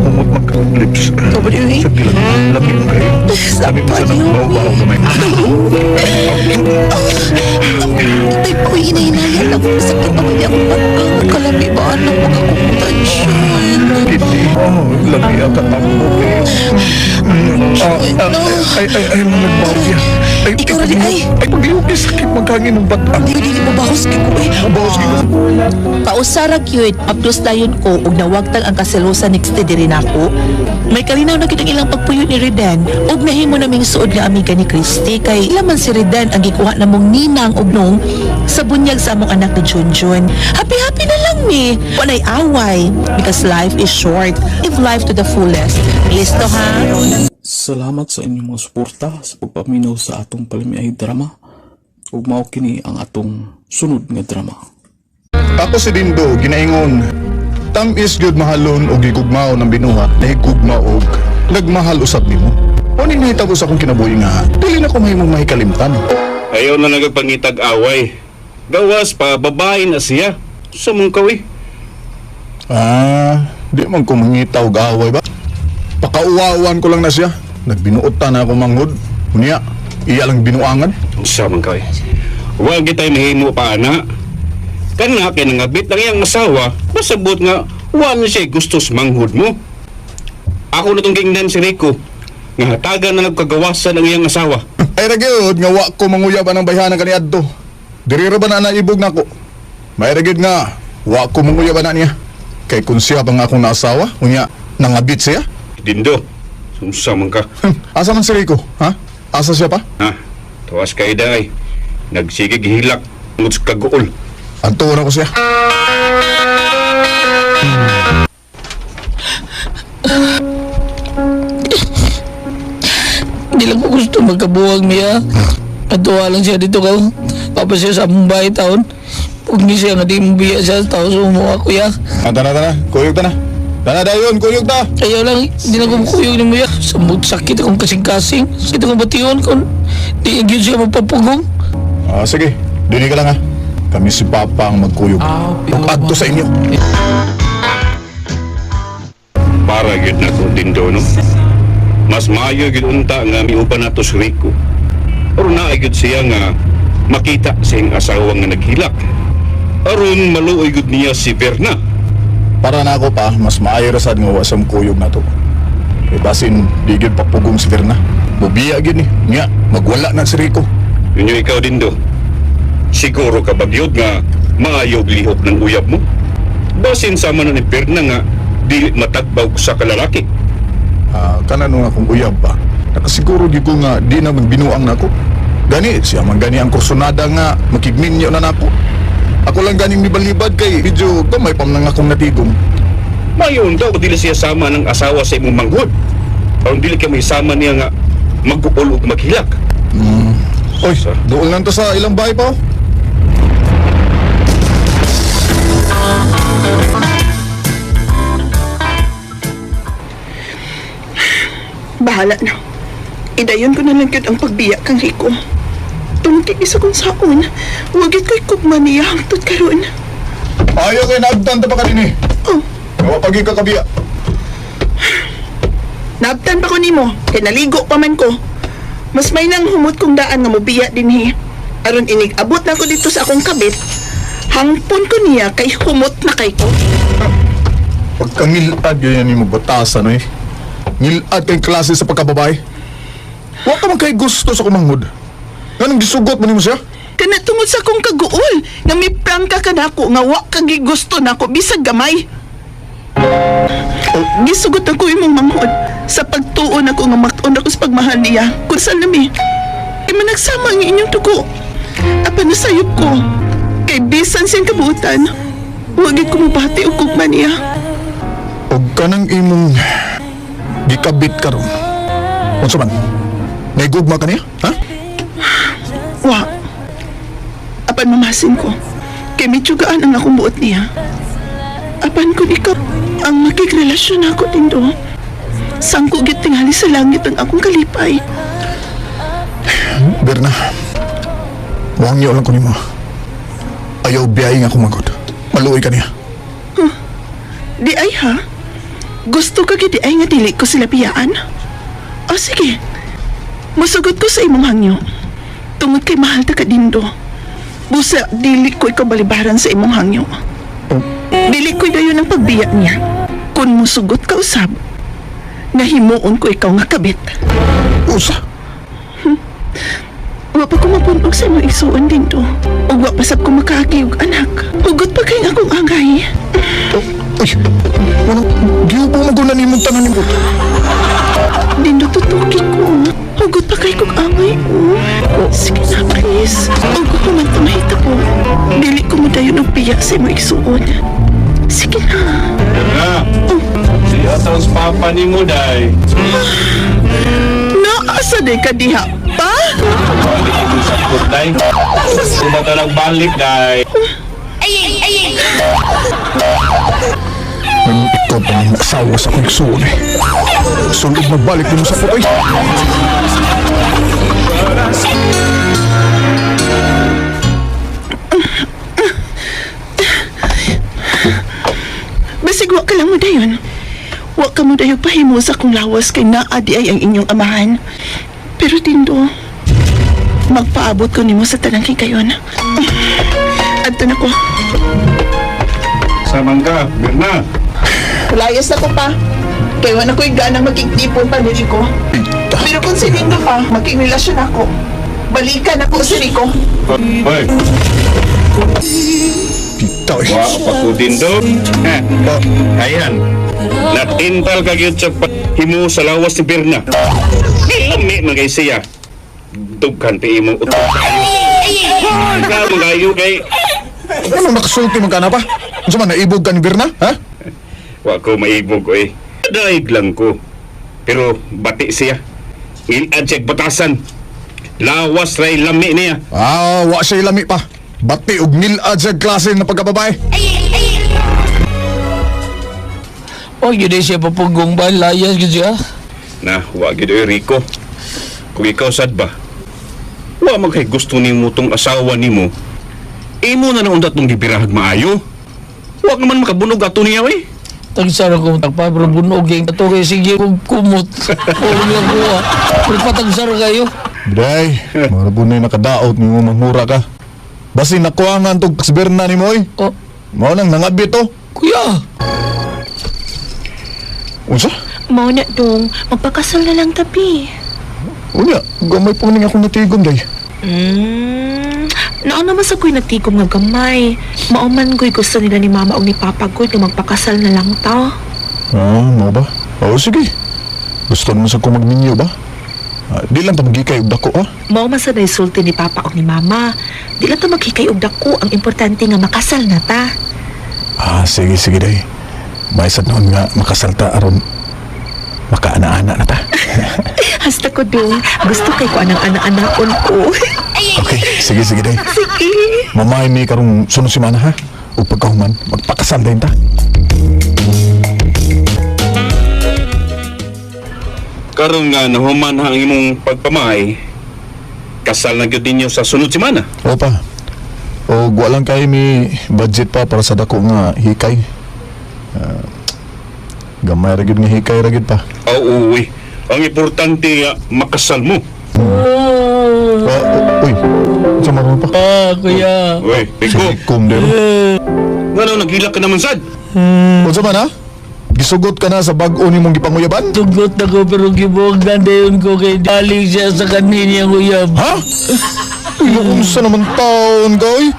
Humot man kang lips. Sobra, uy. Sa bilang, lamig mo kayo. Sa Lamig mo sa panyo, nagbaw-baw kamay. Tay po, hinahinayan ako. Masakit ako. Hindi ako patang. Kalami ba anak? Huwag akong tension. Kini, oh, lami ang katambo kayo. Ah, ah, ay, ay, ay, mga nagbaw Ay, Ikaw rin, ay. Ay, pagliyog, sakit magkangin ng batang. Hindi, hindi mo bahos kay ko eh. Bahos kay ko. Pausara gyud, aplos dayon ko ug nawagtang ang kaselosan next day diri nako. May kalinaw na gyud ang ilang pagpuyo ni Reden ug nahimo naming suod nga amiga ni Christy kay ila man si Reden ang gikuha namong ninang ug nung sa bunyag sa among anak ni Junjun. Happy happy na lang mi. Walay away because life is short. Live life to the fullest. Listo ha? Salamat sa inyong mga suporta sa pagpaminaw sa atong palamiay drama. Ug mao kini ang atong sunod nga drama. Ako si Dindo, ginaingon. Tam-is gyud mahalon og gigugmao ng binuhat na higugma og nagmahal usab nimo. O ning nahitabo sa akong kinabuhi nga, dili na ko mahimong mahikalimtan. Ayaw na nagpangitag away. Gawas pa, babae na siya. Sa mong kawi. Ah, di man ko mangita og away ba? Pakauwawan ko lang na siya. Nagbinuot ta na ako manghod. Unya, iya lang binuangan. Sa mong kawi. Huwag kita'y mahimo pa, ana. Kana, kinangabit lang iyang asawa, masabot nga, wala siya gusto sa manghod mo. Ako na tong gingnan si Rico, nga hatagan na nagkagawasan ang iyang asawa. Ay ra gyud nga wa ko manguyab anang bayhanan kaniadto. Diri ra ba na naibog nako? May ra gyud nga wa ko manguyab ana niya. Kay kun siya pa nga akong naasawa, unya nangabit siya. Dindo, sa man ka. Asa man si Rico, ha? Asa siya pa? Ha? Tawas kay day. Nagsige gihilak tungod sa kaguol. Adto na ko siya. Hindi lang ko gusto magkabuwag niya. Natuwa lang siya dito ka. Papa siya sa among bahay taon. Huwag niya siya nga di mo biya siya sa tao sumuha kuya. Ah, tana, tana. Kuyog ta na. Tana dayon, kuyog ta. Ayaw lang, hindi na kumukuyog ni mo ya. Samot sakit akong kasing-kasing. Sakit akong bation kung di yun siya magpapugong. Ah, sige. Dini ka lang ha. Kami si Papa ang magkuyog. Ug adto sa inyo. Para gyud na ko Dindo, no? Mas maayo gyud unta nga miuban nato si Rico. Aron naa gyud siya nga makita sa iyang asawa nga naghilak. Aron maluoy gyud niya si Berna. Para na ako pa, mas maayo ra sad nga wa sa kuyog na to. Kay basin, di gyud papugong si Verna. Mubiya gyud ni. Nya, magwala na si Rico. Yun yung ikaw, Dindo. Siguro ka ba gyud nga maayo og lihok ng uyab mo? Basin sama na ni Berna nga dili matagbaw sa kalalaki. Ah, kana nung akong uyab pa. Nakasiguro gyud ko nga di na magbinuang nako. Gani, siya man gani ang kursunada nga makigminyo na nako. Ako lang ganing mibalibad kay medyo gamay pa man ang akong natigom. Mayon daw dili siya sama ng asawa sa imong manghod. Aron dili ka may sama niya nga mag-uol og maghilak. Oy, doon lang to sa ilang bahay pa. Oh. Bahala na. Idayon ko na lang yun ang pagbiya kang Rico. Tungkit isa kong saon. Wagit ko'y kugma niya hangtod karon. Ayaw kay naagtan ta pa kanini. Oh, Gawa pagi ka kabiya. naabtan pa ko nimo. Kay naligo pa man ko. Mas may nang humot kong daan nga mobiya dinhi. Aron inig abot na ko dito sa akong kabit. Hangpon ko niya kay humot na kay ko. Pagkangilad yun yan yung batasan eh. Ngilad kay klase sa pagkababae. Wa ka man kay gusto sa kumanghod. Ganong gisugot mo nimo siya? Kana tungod sa akong kaguol nga may prangka ka nako nga wa ka gigusto nako bisag gamay. Gisugot ako imong manghod sa pagtuon ako nga maktuon ako sa pagmahal niya kung saan nami. Kay managsama ang inyong dugo. Apan nasayop ko kay bisan siyang kabuutan. Wa gyud ko mobati og gugma niya. Og kanang imong gikabit karon. Unsa man? Naigugma ka niya? Ha? Wa. Apan mamasin ko. Kay mitsugaan ang akong buot niya. Apan kung ikaw ang makikrelasyon ako, Dindo. Sangko gyud tingali sa langit ang akong kalipay. Berna, wangyo lang ko nimo. Ayaw biyahe nga kumagod. Maluoy ka niya. Di ay ha? Gusto ka gid di ay nga dili ko sila biyaan? O sige. Musugot ko sa imong hangyo. Tungod kay mahal ta ka, Dindo. Busa, dili ko ikaw balibaran sa imong hangyo. Dili ko dayon ang pagbiya niya. Kung musugot ka usab, nahimuon ko ikaw nga kabit. Usa! Wa pa ko mapunog sa imong igsuon, Dindo. Ug wa pa sab ko makaagi og anak. Hugot pa kay akong angay. Uy! Walang, giubo mo guna nimong tanan nimo. Dindo, tutuki ko. Hugot pa kay kong angay ko. Sige na, please. Hugot ko man tumahita ko. Dili ko mo dayon og biya sa imong igsuon. Sige na. Berna, siya taon sa papa nimo day. Naasa di ka diha pa? Balik mo sa day. Kumata lang balik day. Nang ikaw pa ang asawa sa akong igsuon eh. Sulod magbalik nimo sa putoy. Basig wa ka lang mo dayon. Wa ka mo dayon pahimo sa akong lawas kay naa di ay ang inyong amahan. Pero Dindo, magpaabot ko nimo sa tanang kayon. Adto na ko. Samang ka, Berna. Layas na ko pa. Kay wala ko'y ganang makigtipon pa ni Rico. Pero kung si Dindo pa, makigrelasyon ako. Balikan ako si Rico. Hoy, Pita eh. wa pa ko Dindo. Ha, ayan. Natintal ka gyud sa himo sa lawas ni Berna. Lami man kay siya. Dughan pa imong utok. Ka magayo kay Ano nakasulti man ka na pa? Unsa man naibog ka ni Berna? Ha? wa ko maibog oy. Daig lang ko. Pero bati siya. Ilad siya batasan. Lawas ray lami niya. Ah, wa siya lami pa. Bati og nilad siya klase na pagkababae. Huwag yun siya papunggong ba? Layas yun siya. Na, wa gid oy Rico. Kung ikaw sad ba? Wa man kay gusto nimo tong asawa nimo. Imo na naundat tong gibirahag maayo. Wa naman makabunog ato niya oy. Tagsara ko tagpa pero bunog yung ato kay sige kong kumot. Puro lang kuha. Pero patagsara kayo. Day, mara po na nakadaot nimo manghura ka. Basin nakuha nga tong kasberna nimo oy. Oh, Mao nang nangabit to. kuya. Unsa? Mao na dong, magpakasal na lang tabi. Unya, gamay po ning akong natigom day. Naa naman sa ko'y natigom nga gamay. Mao man ko'y gusto nila ni mama og ni papa gud nga magpakasal na lang ta. Ah, mao ba? Oo, sige. Gusto naman sa kong magminyo ba? Ah, di lang ta magikay og dako ha. Mao man sa sulti ni papa og ni mama. Di lang ta maghikay og dako, ang importante nga makasal na ta. Ah, sige, sige day. May sad noon nga makasalta aron makaana-ana na ta. Hasta ko dong, gusto kay ko anang ana-anaon ko. Okay, sige, sige day. Sige. Mamay mi karong sunod semana ha. Ug pagkahuman, magpakasal din ta. Karon nga nahuman ang imong pagpamay, kasal na gyud ninyo sa sunod semana. Opa. O walang kay mi budget pa para sa dako nga hikay. Ah, gamay ra gyud nga hikay ra gyud pa. Oo, uy. Ang importante nga makasal mo. Ah, uy, sa maroon pa. Ah, kuya. Uy, Rico. Kum dero. Ngano naghilak ka naman sad? Unsa man ha? Gisugot ka na sa bag-o nimong gipanguyaban? Tugot ako pero gibuwag na dayon ko kay daling siya sa kanina kuya. Ha? Uy, unsa naman taon ka oy?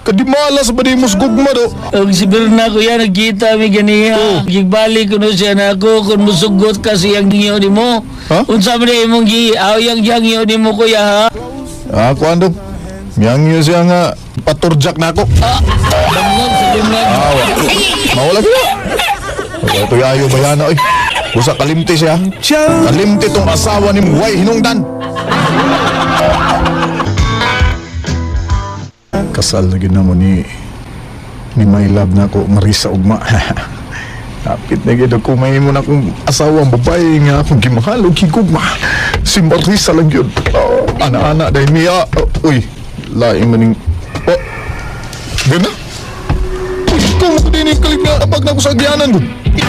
Kadimalas ba di mo sa gugma do? Ang si Berna kuya nagkita mi ganiha. Gigbalik ko no siya na ako kung musugot ka siyang giyo ni mo. Ha? Unsa man na imong gi awyang yang giyo ni mo kuya ha? Ah, kuan do. Miyang siya nga paturjak na ako. Bangag sa bangag. Awa. Mawala gina. Wala ito yayo bayana oy. Usa kalimti siya. Kalimti tong asawa ni Way Hinungdan. Kasal na gid namo ni my love na ako Marisa Ugma. Kapit na gid ako mahimo na akong asawa ang babae nga akong gimahal ug gigugma. Si Marisa lang yun. Oh, ana-ana dahil niya. Oh, uy, laing maning. Oh, gana? Uy, ikaw mo din yung kalig na apag na ako sa agyanan ko.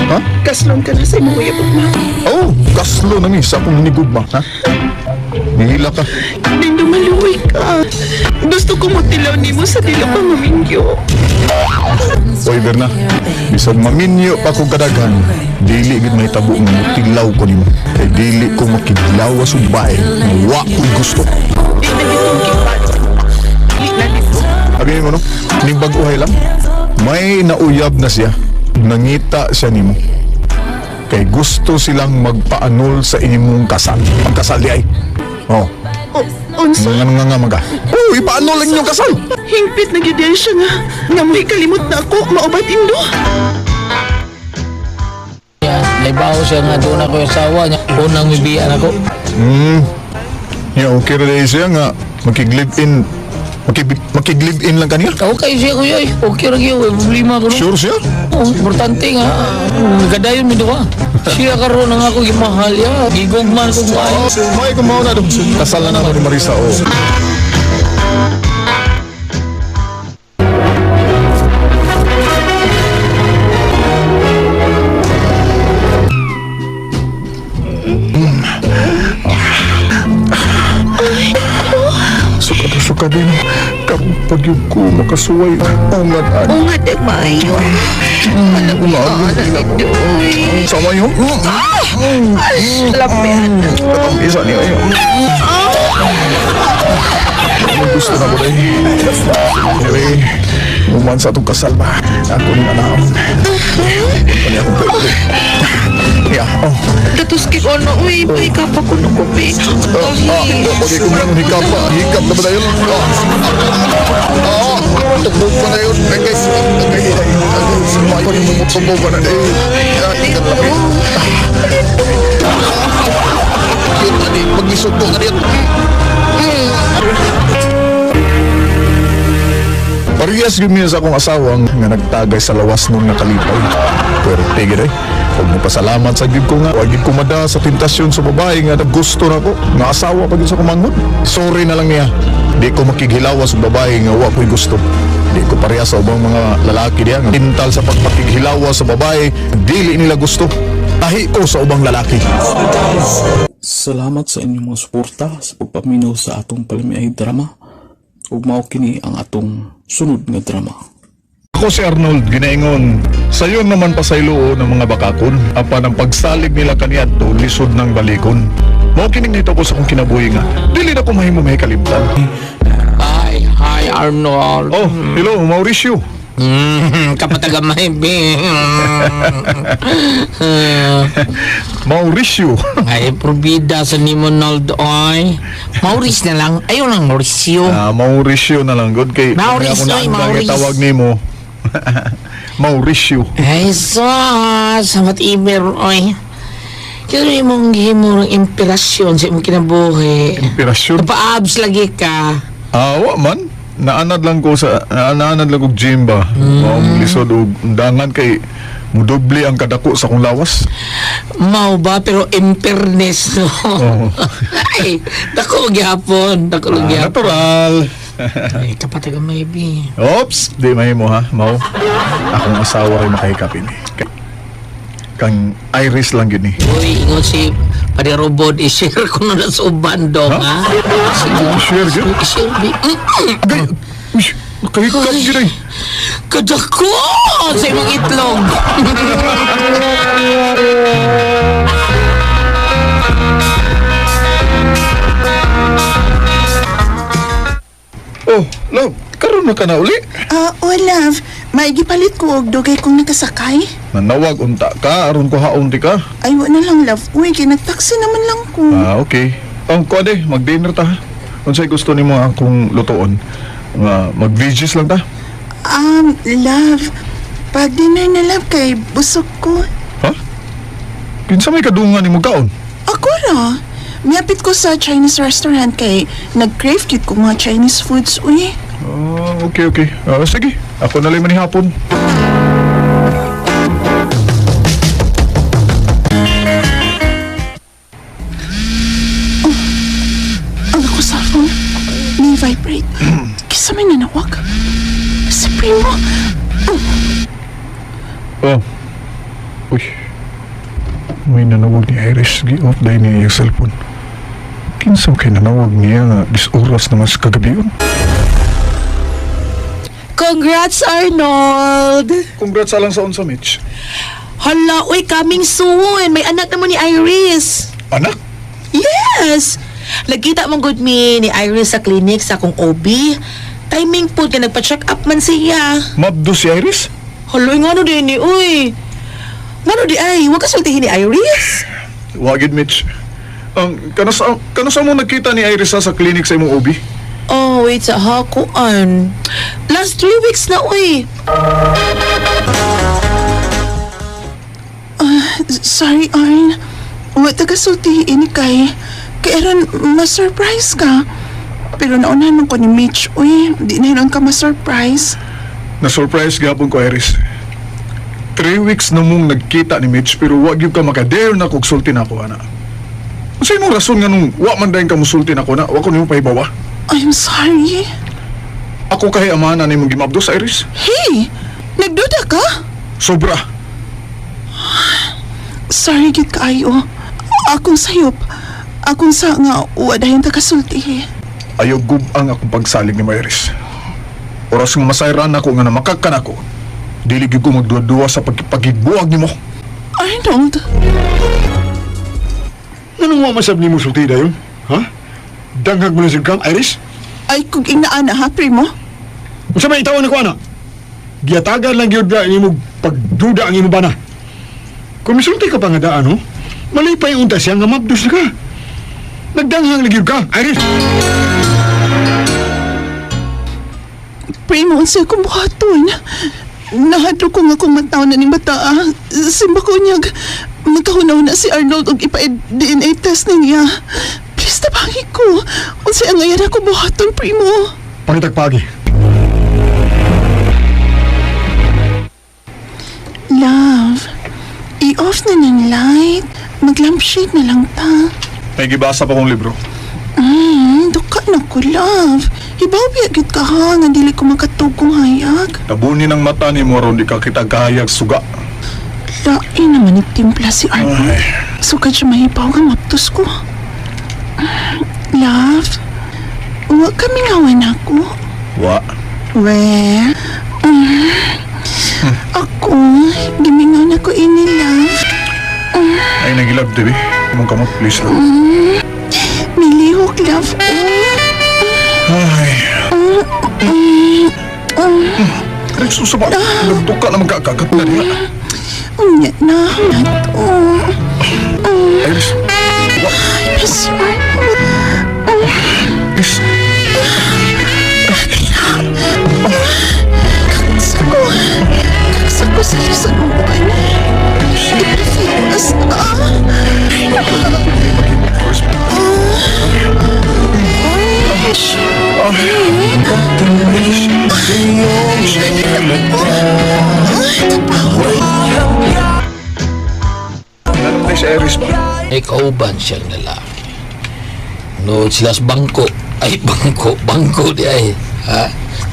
Ha? Kaslon ka na sa imong uyab ugma. Oh, kaslo na mi sa akong hinigugma, ha? Nihila ka. Dindo maluoy ka. Gusto ko motilaw nimo sa dili pa mamingyo. Oy, Berna, bisag maminyo pa kong kadaghan, dili gid mahitabo nga motilaw ko nimo. Kay dili ko makidlaw sa babae nga wa ko'y gusto. Di na gitong gipat. Di na dito. Abi mo no, ning bag-uhay lang. May nauyab na siya. Nangita siya nimo. Kay gusto silang magpaanol sa imong kasal. Pagkasal di ay. Oh, O, unsa? nga nga nga maga. Oh, ipaanol ang inyong kasal. Hingpit na gyud siya nga. Nga mo'y kalimot na ako, mao ba Dindo? Naibaho siya nga doon ako yung asawa niya. Unang mibian ako. Yeah, okay ra dahil siya nga makig-live in makig-live in lang kaniya. Okay siya kuya. eh. Okay ra gyud, way problema ko no. Sure siya? Oh, importante nga. Gadayon mi duha. Siya karon ang ako gimahal ya. Gigugman ko maayo. May kumaw na dong. Kasal na namo ni Marisa. Oh. Suka to suka din. Kapag yun ko makasuway, ungat ani. Ungat ang maayo. Ungat Dindo. Sama yun. Lapian. Katong isa niya yun. Ano gusto na ko dahil? Anyway, uman sa atong kasal ba? Ako ni anaon. Ano akong pwede. Ya, oh. Datos kay ano, uy, may kapa ko no kupi. Ah, ah, okay, kung lang hikap pa. Hikap na ba tayo? Ah, ah, tugbog pa na yun. Ay, guys. Ay, ay, ay. Ay, ay, ay, ay, ay, ay, ay, Ang laki. Cute ani, maglisod ko ani. Parehas gyud mi sa akong asawa nga nagtagay sa lawas nung nakalipay. Pero tigil eh. Huwag mo pasalamat sa gyud ko nga. Huwag gyud ko mada sa tentasyon sa babae nga gusto na ko. Nga asawa pa gyud sa kumanghod. Sorry na lang niya. Di ko makighilawa sa babae nga wa ko'y gusto. Di ko pareha sa ubang mga lalaki diya nga tintal sa pagpakighilawa sa babae, dili nila gusto. Tahi ko sa ubang lalaki. Salamat sa inyong mga suporta sa pagpaminaw sa atong palamiay drama. Ug mao kini ang atong sunod nga drama. Ako si Arnold Ginaingon. Sayon naman pasayloon ng mga bakakon. Apan ang pagsalig nila kaniadto lisod ng balikon. Mao kining nito ko sa akong kinabuhi nga. Dili na ko mahimo may kalimtan. Hi, hi Arnold. Oh, hello Mauricio. Kapatagamay, be. Mauricio. Ay, probida sa nimo, Nold, oy. Maurice na lang. Ayaw lang, Mauricio. Ah, Mauricio na lang good kay Maurice, kung oy, ako naandang Maurice. tawag nimo. Mauricio. Ay, so, sa whatever, oy. Kaya imong gihimo ng inspirasyon sa imong kinabuhi. Inspirasyon. Paabs lagi ka. Ah, wa man. Naanad lang ko sa naanad lang og gym ba. Mao lisod og undangan kay mudoble ang kadako sa akong lawas. Mao ba, pero impernes, no? Oo. Ay, dako gyapon. Dako Ah, gyapon. natural. Ay, kapatagamay, be. Oops, di mahimo ha, Mau. Akong asawa rin makahikapin eh. Kang Iris lang yun eh. Uy, ingon si Pari Robot, i-share ko na sa uban dong, ha? Sige. I-share yun? I-share, bi. Agay, uy, nakahikap yun eh. Kadako! Sa imong itlog! Oh, love, karon na ka na uli. Ah, oh love, maigipalit ko og dugay kong nakasakay. Nanawag unta ka, aron ko haon di ka. Ay, wa na lang love. Uy, kay nagtaksi naman lang ko. Ah, okay. Ang kuan eh, mag-dinner ta. ha? Unsay gusto nimo akong lutoon? Nga mag-veggies lang ta. Love, pag dinner na love kay busog ko. Ha? Kinsa may kadungan nimo kaon? Ako ra. Miapit ko sa Chinese restaurant kay nag-crave cute ko mga Chinese foods, uy. Ah, okay, okay. Ah, sige, ako na lang man hapon. Ang ako cellphone, ni vibrate. Kisa may nanawag. Si Primo. Oh. Uy. May nanawag ni Iris. Gi-off dahil niya yung cellphone. Kinsa kay nanawag niya nga dis oras naman sa kagabi yun. Congrats, Arnold! Congrats alang sa unsa, Mitch. Hala, uy, coming soon! May anak na mo ni Iris! Anak? Yes! Nagkita mong good me ni Iris sa clinic sa akong OB. Timing po kaya nagpa-check up man siya. Mabdo si Iris? Hala, uy, ngano din ni, uy. Ngano di ay, huwag ka sultihin ni Iris. Wagid, Mitch. Ang kanasa kanasa mo nagkita ni Iris sa clinic sa imong OB? Oh, wait sa hakuan. Last 3 weeks na, uy. Sorry, Arn. Wa taga sultihin ni kay. Kay aron ma-surprise ka. Pero naunahan man ko ni Mitch, uy, di na yun ka ma-surprise. Na-surprise gapon ko, Iris. 3 weeks na mong nagkita ni Mitch pero wag yun ka makadare na kog sulti na ako, ana. Unsa imong rason nga nung wa man dayon ka musulti na ako na, wa ko nimo pahibawa? I'm sorry. Ako kay amahan na nimong gimabdos, Iris. Hey, nagduda ka? Sobra. Sorry gid kaayo. Akong sayop. Akong sa nga wa dayon ta kasulti. Ayaw gubang akong pagsalig ni Iris. Oras nga masayran ako nga namakakan ako. Dili gyud ko magduwa-duwa sa pagpagigbuag nimo. Arnold, Anong wa masab nimo sulti dayon? Ha? Danghag mo na sa kang Iris? ay kung inaana ha, primo. Unsa may itawan nako ana? Giyatagan lang gyud na nimo pagduda ang imong bana. Kung misulti ka pa nga daan, no? Malipay unta siya nga mabdos na ka. Nagdanghang lang gyud ka, Iris. Primo, unsa akong buhaton? Nahadlok ko nga kung mataw na ning bata ah. Simba ko niyag, magkahunaw na si Arnold og ipa-DNA test niya. Please, tabangi ko. Unsay angayan ako buhaton, primo. Pangitagpagi. Love, i-off na ng light. Mag-lampshade na lang ta. May gibasa pa kong libro. Duka na ko, love. Ibaw biya gyud ka ha, nga dili ko makatugong hayag. Tabunin ang mata ni mo aron di ka kita kahayag suga. Lain naman nagtimpla si Arnold. Sukad siya mahibaw nga maptos ko. Love, wa kami ngawan ako. Wa. We, ako, gimingaw na ko ini, love. Ay nagilab, Debbie. Imong kamot, please lang. Milihok, love. Oh. Ay. Ay, susaba. Nagtuka na magkakagat na niya. Unya na, nato. Iris. Wa. Miss Arnold. Iris. Kaksa ko. Kaksa ko sa lisod mo buhay na. Ipafilas ka. Ano ba si Iris ba? Ay kauban siyang lalaki. No, sila sa bangko. Ay, bangko. Bangko di ay. Ha?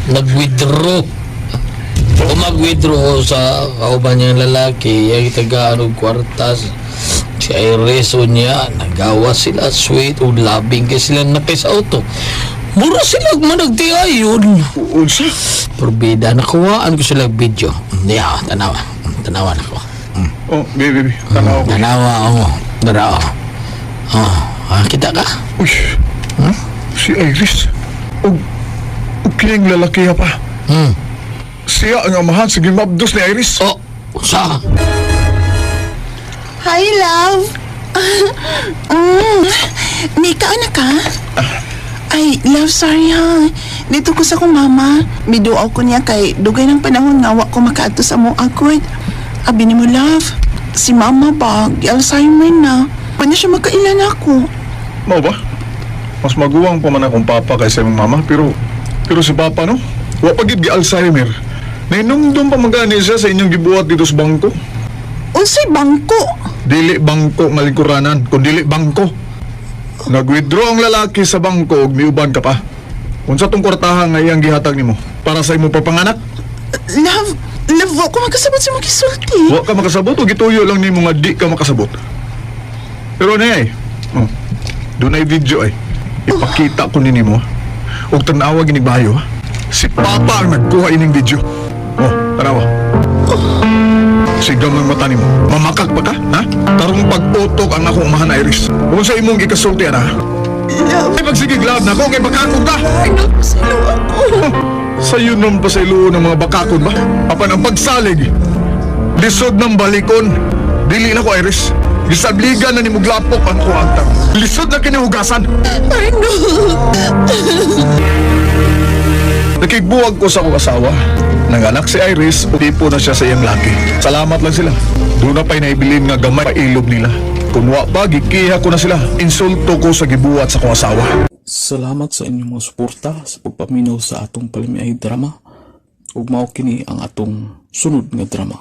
Nag-withdraw. Kung mag-withdraw sa kauban niyang lalaki, ay tagaan og kwartas. Si Iris o niya, nagawa sila, sweet o labing kay sila nakay sa auto. Mura sila managtiayon. Unsa? Pero bida, nakuhaan ko sila video. Yeah, tanawa. Tanawa na ko. Oh, baby, baby. Tanaw ko. Tanawa, oo. Dara, oh. Oh, ah, kita ka? Uy. Si Iris. Og kining lalaki ha pa. Siya ang amahan sa gimabdos ni Iris. Oh, sa? Hi, love. Mika, anak ka? Ay, love, sorry ha. Dito ko sa kong mama. Miduaw ko niya kay dugay ng panahon nga wa ko makaadto sa mo agod. Abi ni mo, love. Si mama ba, Alzheimer na. Paano siya makailan ako? Mao ba? Mas maguwang pa man akong papa kaysa imong mama, pero si papa no, wa pa gid gi Alzheimer. Nainumdum pa man gani siya sa inyong gibuhat dito sa bangko. Unsay bangko? Dili bangko nga lingkuranan, kun dili bangko. Nag-withdraw ang lalaki sa bangko ug miuban ka pa. Unsa tong kwartahan nga iyang gihatag nimo para sa imong pagpanganak? Love, love, wa ko makasabot sa mga gisulti. Wa ka makasabot o gituyo lang nimo nga di ka makasabot. Pero na ay, oh, dunay video ay. Ipakita ko ni nimo. Og tan-awa gini bayo. Ha? Si Papa ang nagkuha ining video. Oh, tanawa. Sigam ng mata nimo. Mamakak pa ka, ha? Tarong pag-utok ang akong umahan, Iris. Kung sa imong gikasulti, ana. Love, Ay, pagsigig love na ako, kay bakakon ka. Arnold, pasilo ako. Sayo nun pa sa iluo ng mga bakakon ba? Apan ang pagsalig. Lisod ng balikon. Dili na ko, Iris. Gisabligan na ni Muglapok ang kuwagtang. Lisod na kinihugasan. Arnold! Nakigbuwag ko sa akong asawa. Nanganak si Iris, tipo na siya sa iyang laki. Salamat lang sila. Doon na pa'y naibilin nga gamay pailob nila. Kung wa pa, gikiha ko na sila. Insulto ko sa gibuhat sa akong asawa. Salamat sa inyong mga suporta sa pagpaminaw sa atong palamiay drama. Ug mao kini ang atong sunod nga drama.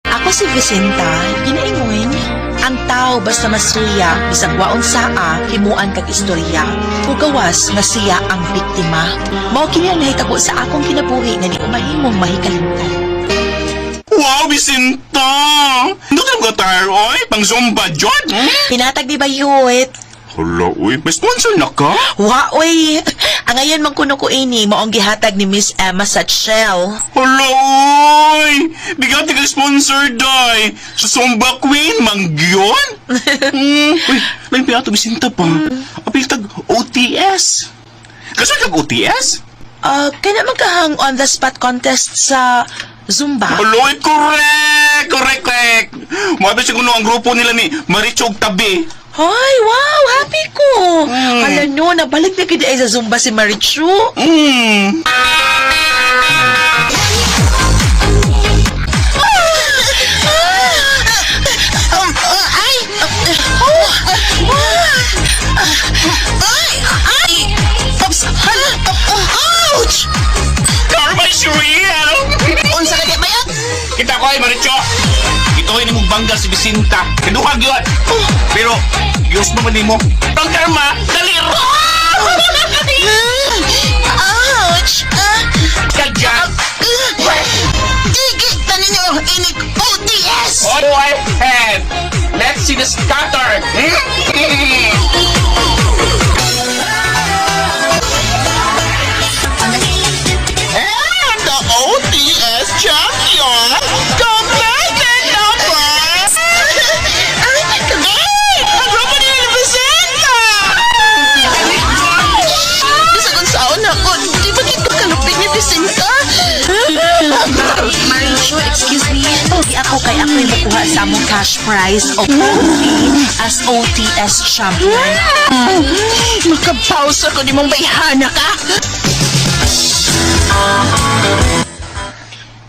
Ako si Vicenta, ginaingon, ang tao basta masuya, bisag waon saa, himuan kag istorya. Hugawas nga siya ang biktima. Mao kini ang nahitabo sa akong kinabuhi nga di ko mahimong mahikalimtan. Wow, Bisinta! Hindi ka nag-attire, oy! Pang Zumba, Jod! Pinatag di ba yut? Hala, uy! May sponsor na ka? Wa oy! Ang ngayon man kuno ko ini, maong gihatag ni Miss Emma sa Shell. Hala, uy! Bigat ka sponsor, day! Sa Zumba Queen, mangyon? Uy, may pinato, Bisinta pa. Apil tag OTS. Kasi kag OTS? Ah, kaya magkahang on the spot contest sa Zumba. Aloy, correct! Correct, correct! Mabi siguro ang grupo nila ni Marichog Tabi. Hoy, wow, happy ko. Hala no, nabalik na gid ay sa Zumba si Marichu. Kita ko ay Maricho. Ito ay nimong bangga si Bisinta. Kiduhag yun. Pero, Diyos mo man nimo. Ang karma, dali Ouch! Kadya! Gigit na ninyo inig OTS! Oh, ahead! Let's see the scatter! And the OTS champion, completed number! Ay, ang ropa ni Vicenta! Bisag unsaon ako, di ba gid ko kalupit ni Vicenta? Maricho, excuse me. Di ako kay ako yung makuha sa among cash prize o trophy as OTS champion. Makapause ako ni mong bayhana ka!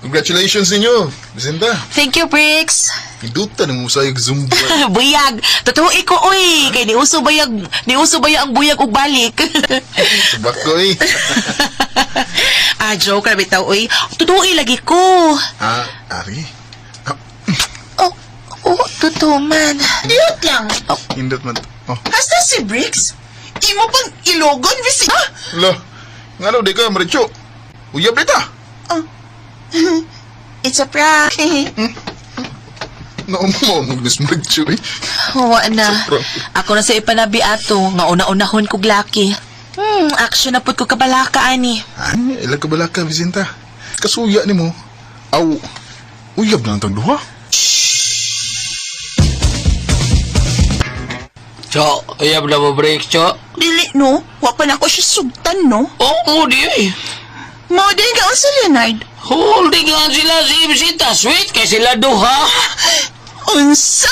Congratulations ninyo, Vicenta. Thank you, Bricks. Indutan mo sa Zumba. Buyag. Totoo iko, oy. Kay niuso bayag, niuso baya ang buyag og balik. Subak ko eh. Ah, joke ra bitaw, oy. Totoo lagi ko. Ah, Ari. Oh, oh, totoo man. Diyot lang. Indot man. Oh, Hasta si Briggs? Imo pang ilogon, Vicenta? lo. Ngano di ka, Maricho? Uyab dita. It's a prank. Noong mo, magnis Maricho eh. Wa na. Prank. Ako na sa ipanabi ato, nga una-unahon kog laki. Action na pud ko kabalaka ani. Ay, ilag ka bala ka, Vicenta. Kasuya ni mo. Aw, uyab na ang tang duha. Cho, uyab na mo break, Cho. Dili no, wa pa na ko siya sugtan no. Oo, mo di eh. Mo din ka unsa Leonard? Holding lang sila si Bisita. Sweet kay sila duha. Unsa?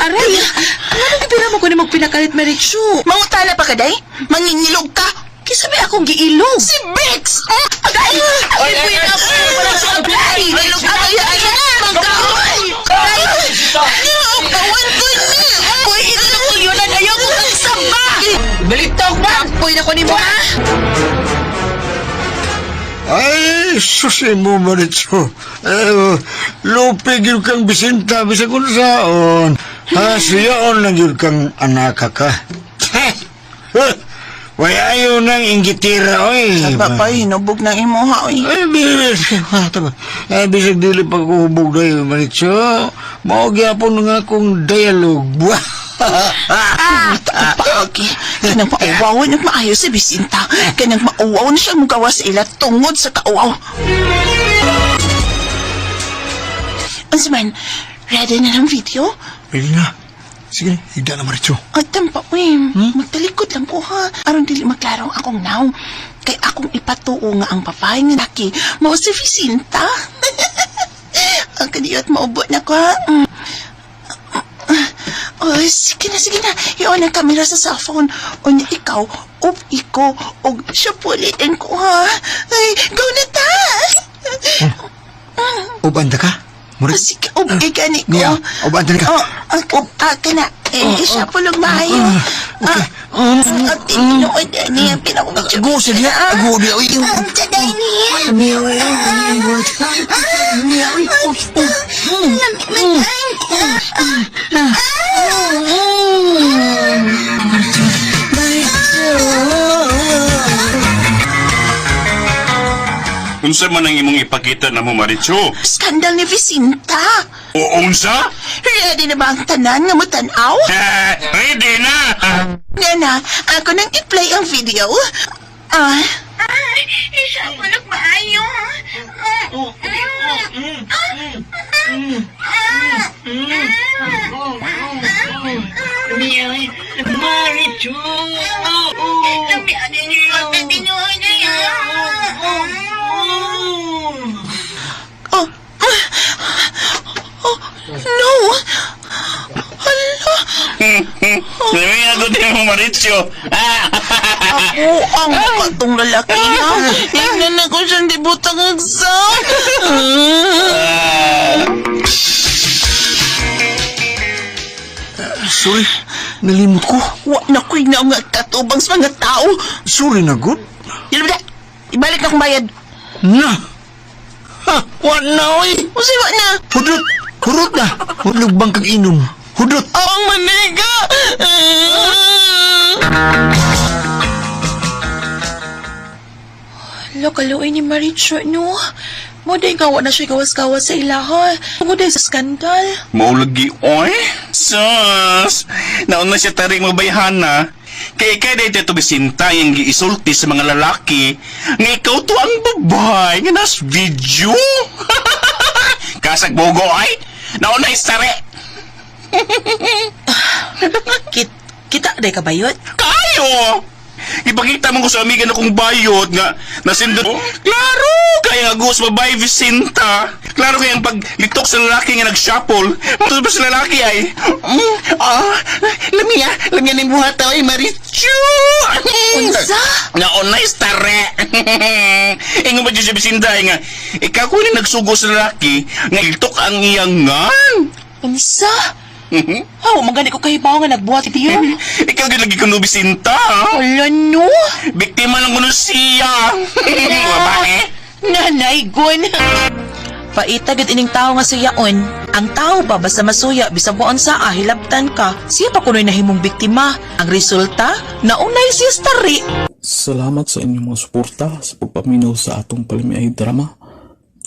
Aray, ano gipira mo ko ni magpinakalit Marichu? Mangutana pa ka day? Mangingilog ka? Kisa may akong giilog. Si Briggs! Agay! Ay, ay, ay, ay, ay, ay, ay, ay, ay, kawan ko ni! Uy, ito ko yun ayaw ko kang samba. Balitok ba? Puy na ko ni mo ha. Ay, susi mo, Maritso. Eh, lupi gyud kang bisinta, bisag unsaon. Ha, suyaon lang gyud kang anaka ka. Way ayaw nang inggitira, oy. Papay, hinubog ng imuha, oy. Ay, bilis. Ay, bisag dili pa ko hubog dayo, Maritso. Mao gyapon nga akong dialogue. Paagi, kanang mauwawan at maayo si Bisinta. Kanang mauwaw na siya mugawa sa ila tungod sa kauwaw. Unsa man, ready na ng video? Pwede na. Sige, higda na, Maritso. Ay, tampa, uy. Magtalikod lang ko, ha? Aron dili maklaro ang akong naw. Kay akong ipatuo nga ang babae nga laki mao si Vicinta. Ang kaniyot maubo na ko, ha? Mm. Oh, sige na, sige na. I-on ang kamera sa cellphone. Unya ikaw, up iko, og siya pulitin ko, ha? Ay, go na ta! Ubanda ka? Oh, sige, up gani ko. Niya, ubanda ka. Oh, ka na. Eh, siya pulog maayo. Ah, ah, tinuod niya, pinakubidyo. Go sa diya, go diya. Uy, Ang taday niya. Unsa man ang imong ipakita na mo, Maricho? Skandal ni Vicinta. O unsa? Ready na ba ang tanan nga mutanaw? Ready na! Nga na, ako nang i-play ang video. Ah. Ay, siya pulog maayo. Oh, oh, no. Hala. Lami ako din mo, Maricho. Ako ang katong lalaki ha. Tingnan ako siyang dibutang agsa. Dili ba? Ibalik na kong bayad. Na! Ha! Wa na, oy! Unsay wa na? Hudot! Hurot na! Hulog bang kag inom? Hudot! Ang maniga! Lo, kaluoy ni Maricho, no? Mo day nga wa na siya gawas-gawas sa ilaha. Tungod day sa skandal. Maulagi, oy! Sus! Nauna siya taring mabayhana. Kay kay day ito bisinta yung giisulti sa mga lalaki nga ikaw to ang babae nga nas video. Kasag bogo ay! Nauna istare! Kita day ka bayot? Kayo! Ipakita mo ko sa amiga na kong bayot nga nasindot. Klaro! Kaya nga gusto babae Vicinta. Klaro kaya ang paglitok sa lalaki nga nag-shuffle. Matuto ba sa lalaki ay, ah, lamia, lamia ni buhat ay Marichu! Unsa? Naunay stare. Ingon ba dyan si Vicinta ay nga, ikaw ko ni nagsugo sa lalaki nga litok ang iyangan. Unsa? Haw, magani ko kahibaw nga nagbuhat itiyo. Ikaw gyud lagi kuno Vicinta. Ha? Wala no. Biktima lang kuno siya. Babae. Nanay gun. Paita gid ining tao nga suyaon. Ang tao ba basta masuya bisag buon sa hilabtan ka. Siya pa kunoy nahimong biktima. Ang resulta, naunay siya stari. Salamat sa inyong mga suporta sa pagpaminaw sa atong palamiay drama.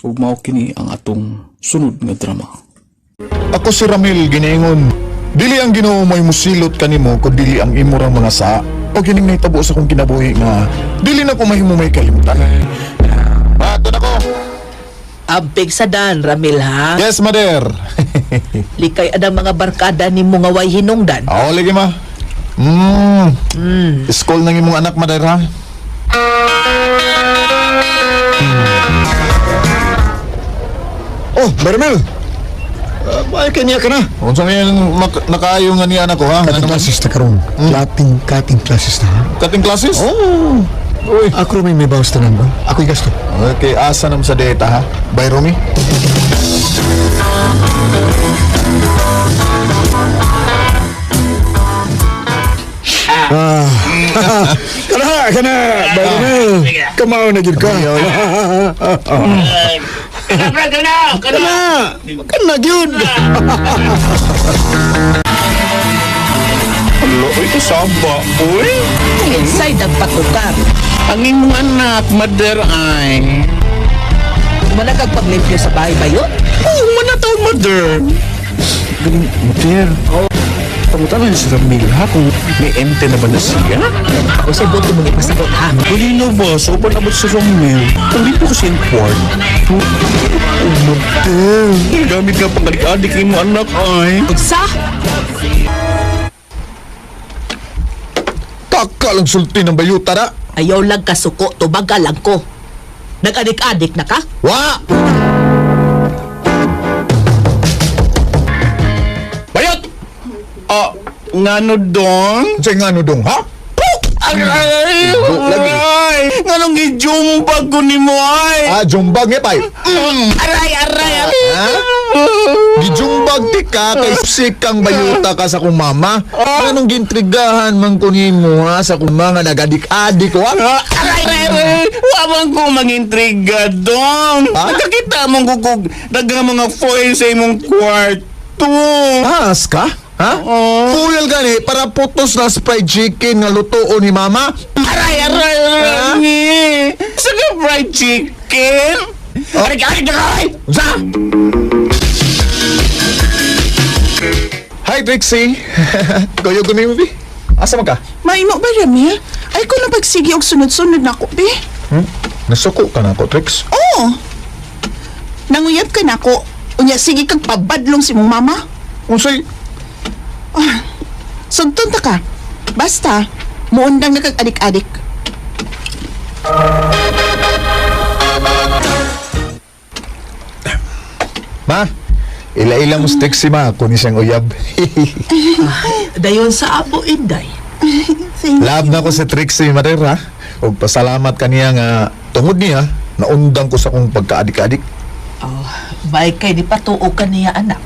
Ug mao kini ang atong sunod nga drama. Ako si Ramil ginaingon. Dili ang Ginoo mo'y musilot kanimo kun dili ang imurang mga saa o kining nahitabo sa akong kinabuhi nga dili na ko mahimo may kalimtan. Matod ako. Amping sa dan, Ramil ha. Yes, mother. Likay adang mga barkada nimo nga way hinungdan. Ako lagi ma. School ng imong anak, mother ha. Oh, Bermel. Ay, kanya ka na. Unsa may nakaayo nga niya anak ko ha? Cutting Ano man? classes na karon. Cutting classes na. Ha? Cutting classes? Oh. Uy. Ako may bawas tanan ba? Ako'y gasto. Okay, asa nam sa data ha? By Romy? Ah. Kana, kana. Bayromel. Kamao na gid ka. Kana! Kana. Kana gyud. Alo, ito saba, uy. Inside ang patukar. Ang imong anak, mother ay. Wala kag paglimpyo sa bahay bayot? Oo, manataw, mother. Galing, mother. Oh. Pangutan na si Ramil, ha? Kung may ente na ba na siya? Ako sa boto mong ipasagot ha. Kanino ba? So, pa nabot si Romel. Nandito kasi yung kwarto. Oh, mother. Gamit nga pang adik-adik mo anak, ay. Sa? Taka lang sulti ng bayuta na. Ayaw lang kasuko, tubaga lang ko. Nag-adik-adik na ka? Wa! Bayot! Ah, ngano dong? Unsay nga ano dong, ha? Aray! Igo lagi. Aray! Nganong gijumbag ko ni mo, ay? Ah, jumbag nga pay. Aray, aray, aray! Ha? Gijumbag ti ka kay sikang bayuta ka sa kong mama. Anong gintrigahan man ko nimo ha sa kong mga nagadik-adik wa? Aray, aray, aray! Wa man ko mangintriga dong! Ha? Nakakita mong kukog daghang mga foil sa imong kwarto. Ahas ka? Ha? Oo. Foil gani para putos na fried chicken nga lutuon ni mama. Aray, aray, aray! Sa ka fried chicken? Aray, aray, aray! Sa? Hi Trixie. Goyo ko nimo bi. Asa man ka? Maimo ba, Ramil? Ay ko lang pagsigi og sunod-sunod na ko, be. Nasuko ka na ako, Trix. Oo. Nanguyab ka na ko. Unya, sige kag pabadlong si mong mama. Unsay Sugton ta ka. Basta, muundang na kag adik-adik. Ma, ila-ila mo si Trixie ma, kunin siyang uyab. Dayon sa abo, Inday. Thank Love na ko si Trixie Mader ha. Ug pasalamat kaniya nga tungod niya naundang ko sa akong pagkaadik-adik. Oh, bay kay di patuo ka niya, anak.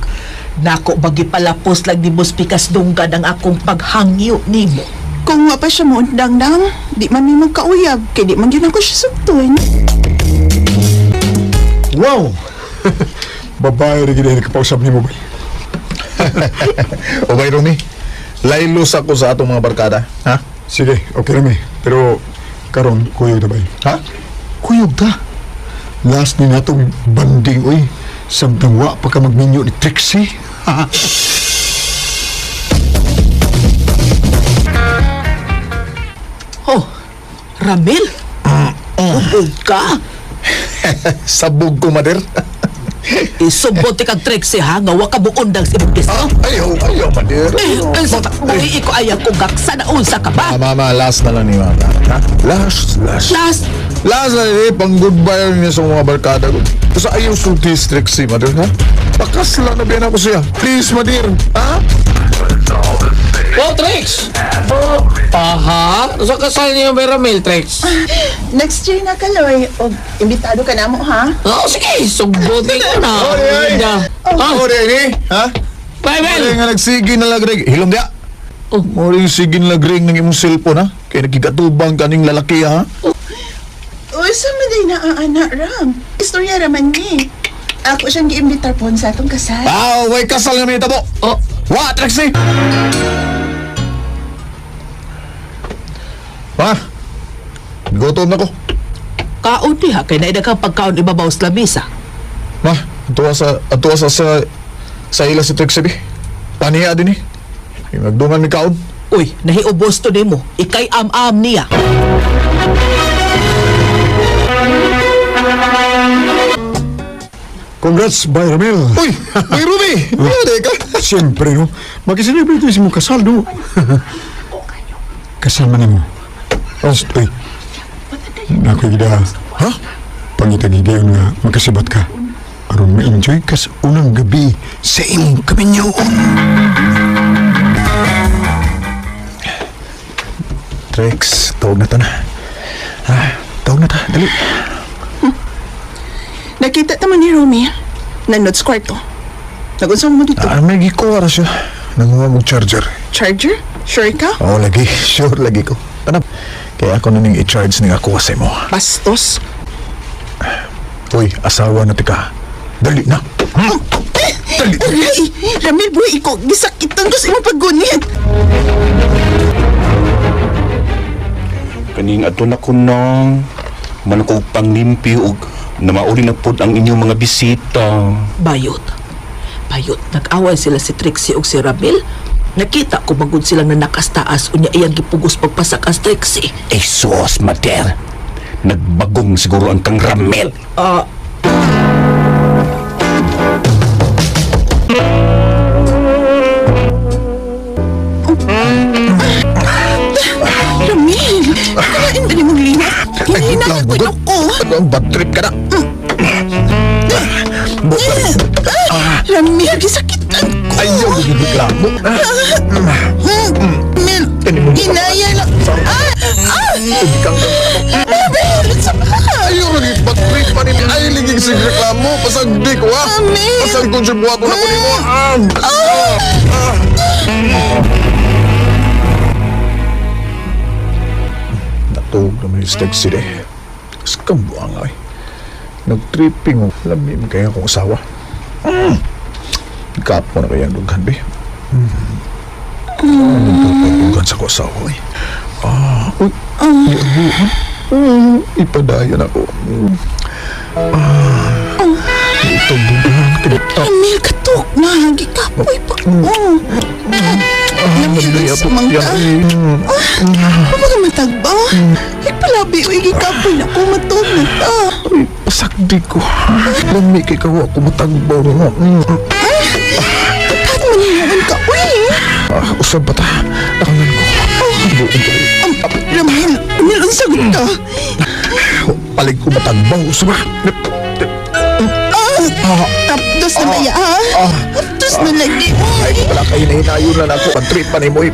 Nako, bagi palapos lang ni Boss Pikas dunggan ang akong paghangyo nimo. Kung wa pa siya moundang dang, di man mi magkauyab, kay di man gyud ako siya sugton. Wow! Babae rin gina nakapausap ni mo ba? Okay, Rumi. Laylos ako sa atong mga barkada. Ha? Sige, okay rami. Pero karon kuyog na ba? Ha? Kuyog ta. Last ni natong banding oy. Samtang wa pa ka magminyo ni Trixie. Oh, Ramil? Ubog ka? Sabog ko, mader. Isubot kag Trixie ha, nga wa ka buundang sa imong gusto. Ayaw, ayaw, mader. Eh, unsa ka? Buhi ko ayaw ko gaksa na unsa ka ba? Mama, mama, last na lang ni mama. Ha? Last, last. Last, Last na ni, pang goodbye niya sa mga barkada ko. Sa ayaw sulti Trixie, mader, ha? Pakasla na biyan ako siya. Please, mader. Ha? Oh, Trix! Oh, aha. Sa kasal niyo may Ramil, Trix? Next year na kaloy, og imbitado ka na mo ha. Oh, sige. Subutin ko na. Oh, di ay. Ah, Oh, di ay, ni. Ha? bye, Mel. Mori nga nagsige na lagring. Hilom diya. Oh. Mori yung sige na lagring ng imong cellphone, ha? Kaya nagkigatubang kaning lalaki, ha? Uy, sa man day naa ana Ram. Istorya raman ni. Ako siyang giimbitar pon sa atong kasal. Ah, way kasal nga may tabo. Oh. Wa, Trixie! Ma, gutom na ko. Kaon diha kay naida kang pagkaon ibabaw sa lamesa. Ma, atuwa sa, atuwa sa, sa, sa ila si Trixie, bi. Paniya din eh. Magdungan mi kaon. Uy, nahiubos to nimo. Ikay am-am niya. Congrats, Bay Ramil. Uy, uy Ruby! Pwede ka. Siyempre, no? Mag-celebrate sa mong kasal, no? Kasal man mo. Oh, uy. Nakoy gida. Ha? Pangitag higayon nga makasibat ka. Aron ma-enjoy ka sa unang gabi sa imong kaminyoon. Trix, tawag na ta na. Ha, tawag na ta. Dali. Nakita ta man ni Romy. Nanood sa kwarto. Nagunsa mo dito? Ah, may gikuha ra siya. Nanguha mong charger. Charger? Sure ka? Oo, lagi. Sure, lagi ko. Tanap. Kaya ako na ning i-charge ning ako sa mo. Bastos. Uy, asawa na tika. Dali na. Hmm? Dali. Aray! Ramil, buhi ko. Gisakitan ko sa imong paggunit. Kaning ato na ko nang manukog panglimpyo og namauli na pod ang inyong mga bisita. Bayot. Bayot, nag-away sila si Trixie ug si Ramil. Nakita ko magud silang nanakastaas unya iyang gipugos pagpasak ang Trixie. Eh, sus, mater. Nagbagong siguro ang kang Ramel. Ah, Ramil! Kalain ba ni mong lingat? Hinihina lang, ko bugod. ko. Ang bad trip ka na. Ramil, gisakitan ko. Ayaw, reklamo. Ramil, ginaya lang. Ah! Ah! Ramil, sa Ayaw, lagi bad trip pa nila. Ay, ligig sig reklamo. Pasagdi ko, ha? Amil! Pasag ko siya buhat ko na ko nimo. Ah! Natug naman yung steak city. Skambuang ay. Nag-tripping oh. Lami mo kaya akong asawa. Mm. Kapo na kaya ang dughan, be. Mm. Nagpapagdugan sa ko asawa, eh. Ah, uy. Mm, ipadayon ako. Mm. Ah, itong dughan. Kinita. Ramil, katok na. Gikapoy pa ko. Ramil, Madali sa ako. mangga. Yan. Mm. Ano ka matagba? Ay, palabi, uy, gikapoy na ko. Matog na ta. Ay, pasakdi ko. Lami kay kawa ako matagbaw nimo. Mm. Tapat maninawan ka, uy. Ah, usab pa ta. Nakangan ko. Buon ko. Ramil, Ramil, ang sagot ka. Palig ko matagbaw. Usab ba? Ah, tapos na ba ya, ha? Tapos na lagi, Ay, uy. wala kayo nahinayon na ako. Pag-trip pa ni mo. eh.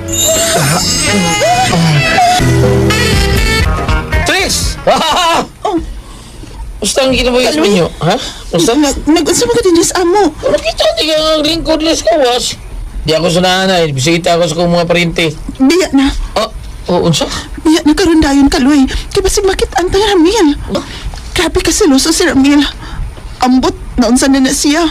Trix! Basta ang ginawa sa inyo, ha? Basta? Nag-unsa mo ka din sa amo. Nakita, di ka ang lingkod les kawas. Di ako sa nanay, bisita ako sa kong mga parente. Biya na. Oh, O, unsa? Biya na karon dayon kaloy. Kay basig makit-an ta Ramil. Grabe ka seloso si Ramil. Ambot na unsa na na siya.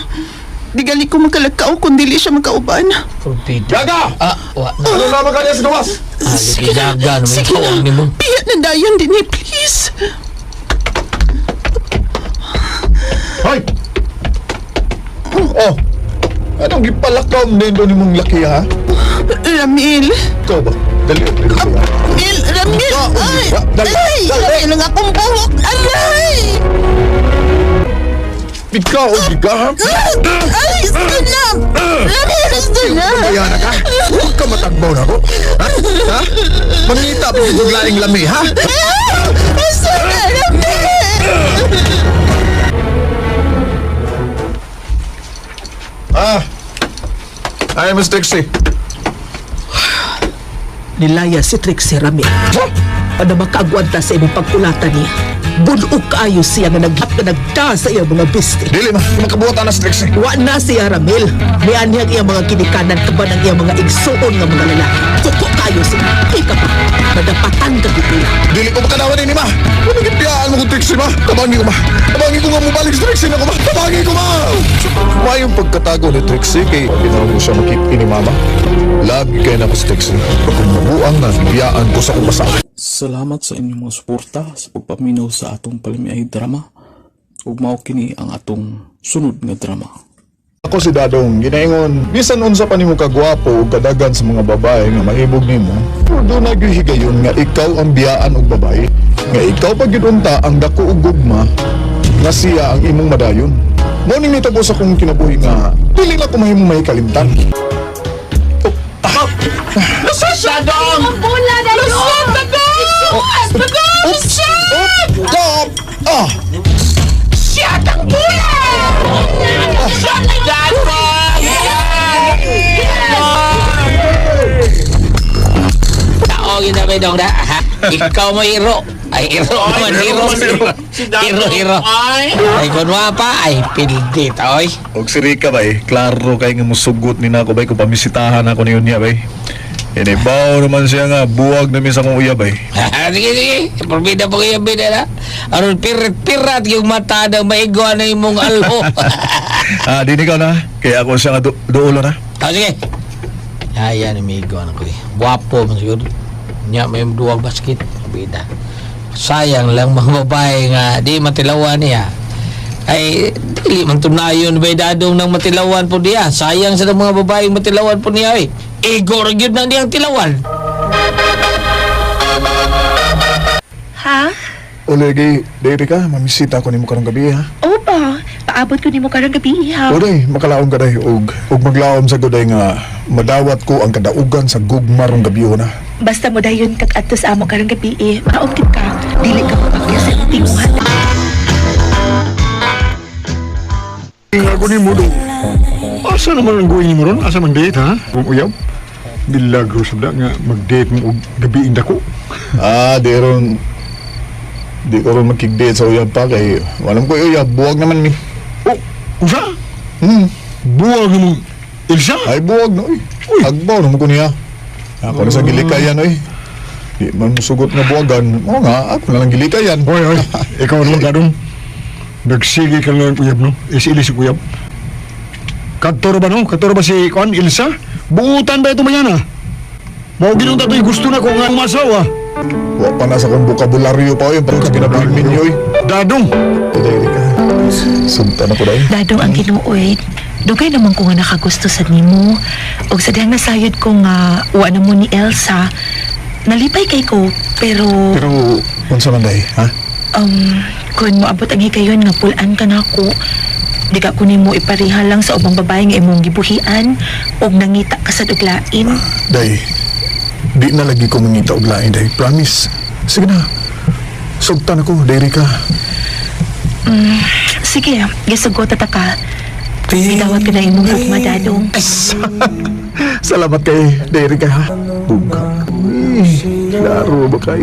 Di gali ko makalakaw kung dili siya makauban. Pulpida. Gaga! Ah, wa na. Ano naman kanya sa gawas? Ah, Sige na. Gaga, naman Sige tawag na. nimo. Biya na dayon din eh, please. Hoy! Oh! Anong gipalakaw mo din doon mong laki ha? Ramil. Ikaw ba? Dali, dali siya. Ramil, Ramil. Ay, Dali, ay, dali. Ramil ang akong buhok. Aray! Ikaw, giga ha? Ay, gusto na! Ramil, gusto na! Kaya na ka? Huwag ka matagbaw na ako. Ha? Ha? Mangita pa yung laing lami, ha? Gusto na, Ramil! Ah! Ay, Miss Trixie. Nilaya si Trixie Ramil. Para makaagwanta sa imong pagkulata niya. Bunog kaayo siya nga naghap nga nagda sa iyang mga biste. Dili ma, makabuhat na si Trixie. Wa na siya Ramil. Nianhiyang iyang mga kinikanan kaban ang iyang mga igsuon nga mga lalaki. Kuko kaayo siya. Ika pa. Nadapatan ka gipila. Dili ko makanawa ni ma. Ano gibiyaan mo ko Trixie ma? Tabangi ko ma. Tabangi ko nga mobalik si Trixie na ko ma. Tabangi ko ma. Mayong pagkatago ni Trixie kay ginawa ko siya makit ni mama. Lagi kay na ko si Trixie. Pag mabuang na biyaan ko sa kumasa. Salamat sa inyong mga suporta sa pagpaminaw sa atong palamiay drama. Ug mao kini ang atong sunod nga drama. Ako si Dadong, ginaingon, bisan unsa pa nimo kagwapo ug kadagan sa mga babae nga mahibog nimo, pero doon na gyud higayon nga ikaw ang biyaan og babae, nga ikaw pa gyud unta ang dako og gugma nga siya ang imong madayon. Mao ning nitabo sa akong kinabuhi nga dili na ko mahimong mahikalimtan. Dadong! Bola na yun! Oops! Stop! Ah! Tao yun na dong da. Ha? Ikaw mo hero. Ay, hero naman, hero. Hero, hero. Ay, kunwa pa. Ay, pildi, oy. Og si Rika bay, klaro kay nga musugot ni nako bay kung pamisitahan ako niyon niya bay. Inibaw naman siya nga buwag na minsan kong uyab bay. Sige, sige. Probida po kayo, bida na. Aron pirat-pirat yung mata na maigwa na imong alho. Ah, di ikaw na. Kaya ako siya nga duulo na. Ah, sige. Ayan, amigo, ano ko eh. Wapo man siguro. Nya, may duwag basket. Bida. Sayang lang mga babae nga di matilawan niya. Ay, dili man tunayon ba dadong ng matilawan po diya. Sayang sa mga babae matilawan po niya eh. Igor gyud na niyang tilawan. Ha? Olegi, diri ka, mamisita ako nimo karong gabi ha. Oo ba? Paabot ko nimo karong gabi ha. O day, makalaom ka day og og maglaom sa guday nga madawat ko ang kadaugan sa gugma rong gabi na. Basta mo dayon kag adto sa amo karong gabi eh. Maom gid ka. Dili ka mapakya sa imong tinguhan. Ako ni Mudo. Asa naman ang going mo ron? Asa man date ha? Kung uyab? Milagro sabda nga mag-date mo og gabiing dako. Ah, di ron di ko ron makig-date sa uyab pa kay walang ko uyab, buwag naman mi. Oh, usa? Hmm. Buwag mo Elsa? Ay buwag no. Uy. Agbaw naman ko niya. Ako na sa gilikayan oy. Di man musugot nga buwagan. Oo nga, ako na lang gilikayan. Hoy, hoy. Ikaw naman gadong. Nagsige ka lang uyab no? Isili si uyab. Kadtoro ba no? Kadtoro ba si Kuan Elsa? Buutan ba ito mayana? Mao ginunta to'y gusto na ko nga umasawa. Wa pa na sa akong bokabularyo pa oy, pag kinabuhi ninyo oy. Dadong. Dayri ka. Sugtan ako day. Dadong ang Ginoo eh. Dugay naman ko nga nakagusto sa nimo. Og sa dihang nasayod ko nga wa na mo ni Elsa. Nalipay kay ko pero Pero unsa man day, ha? Kun moabot ang higayon nga pulan ka nako. Di ka ko nimo ipareha lang sa ubang babae nga imong gibuhian og nangita ka sa duglain. Day. Di na lagi ko mangita og lain day. Promise. Sige na. Sugtan ako, dayri ka. Sige, gisugot ta ka. Gidawat ka na imong gugma dadong. Salamat kay dayri ka ha. Buga. Uy, klaro ba kay?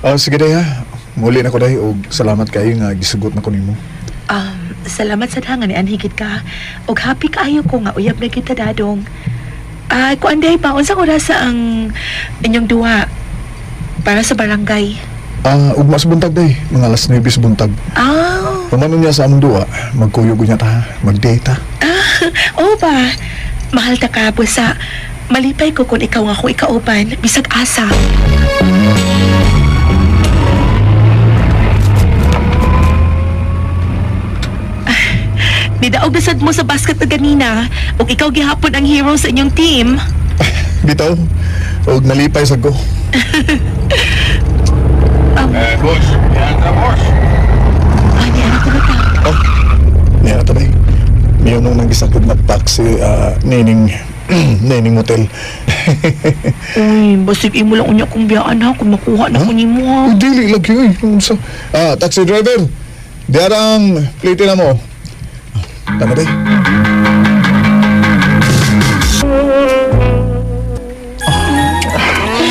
Ah, sige day ha. Muli na ko day og salamat kayo nga gisugot na ko nimo. Salamat sa nga ni anhigit ka. Og happy kaayo ko nga uyab na kita dadong. Ah, kuan day pa unsang oras ang inyong duwa para sa barangay? Ah, ugma sa buntag day, mga alas 9 sa buntag. Ah, Pamanon niya sa among duwa, magkuyog niya ta, mag-date ta. ah, oo ba? Mahal ta ka, busa. Malipay ko kung ikaw nga akong ikauban, bisag asa. Ah, Nidaog na sad mo sa basket na ganina, ug ikaw gihapon ang hero sa inyong team. Bitaw, og nalipay sa ko. Eh, boss. Yan na, boss. Ah, niya na ta. Oh, niya na tabay. Miyo nung nagisakod na taxi, nining, nining motel. Uy, basig imo lang unya kong biyaan ha, kung makuha na ko nimo ha. Uy, dili lagi uy. Unsa? Ah, taxi driver. Diara ang plate na mo. Tama day.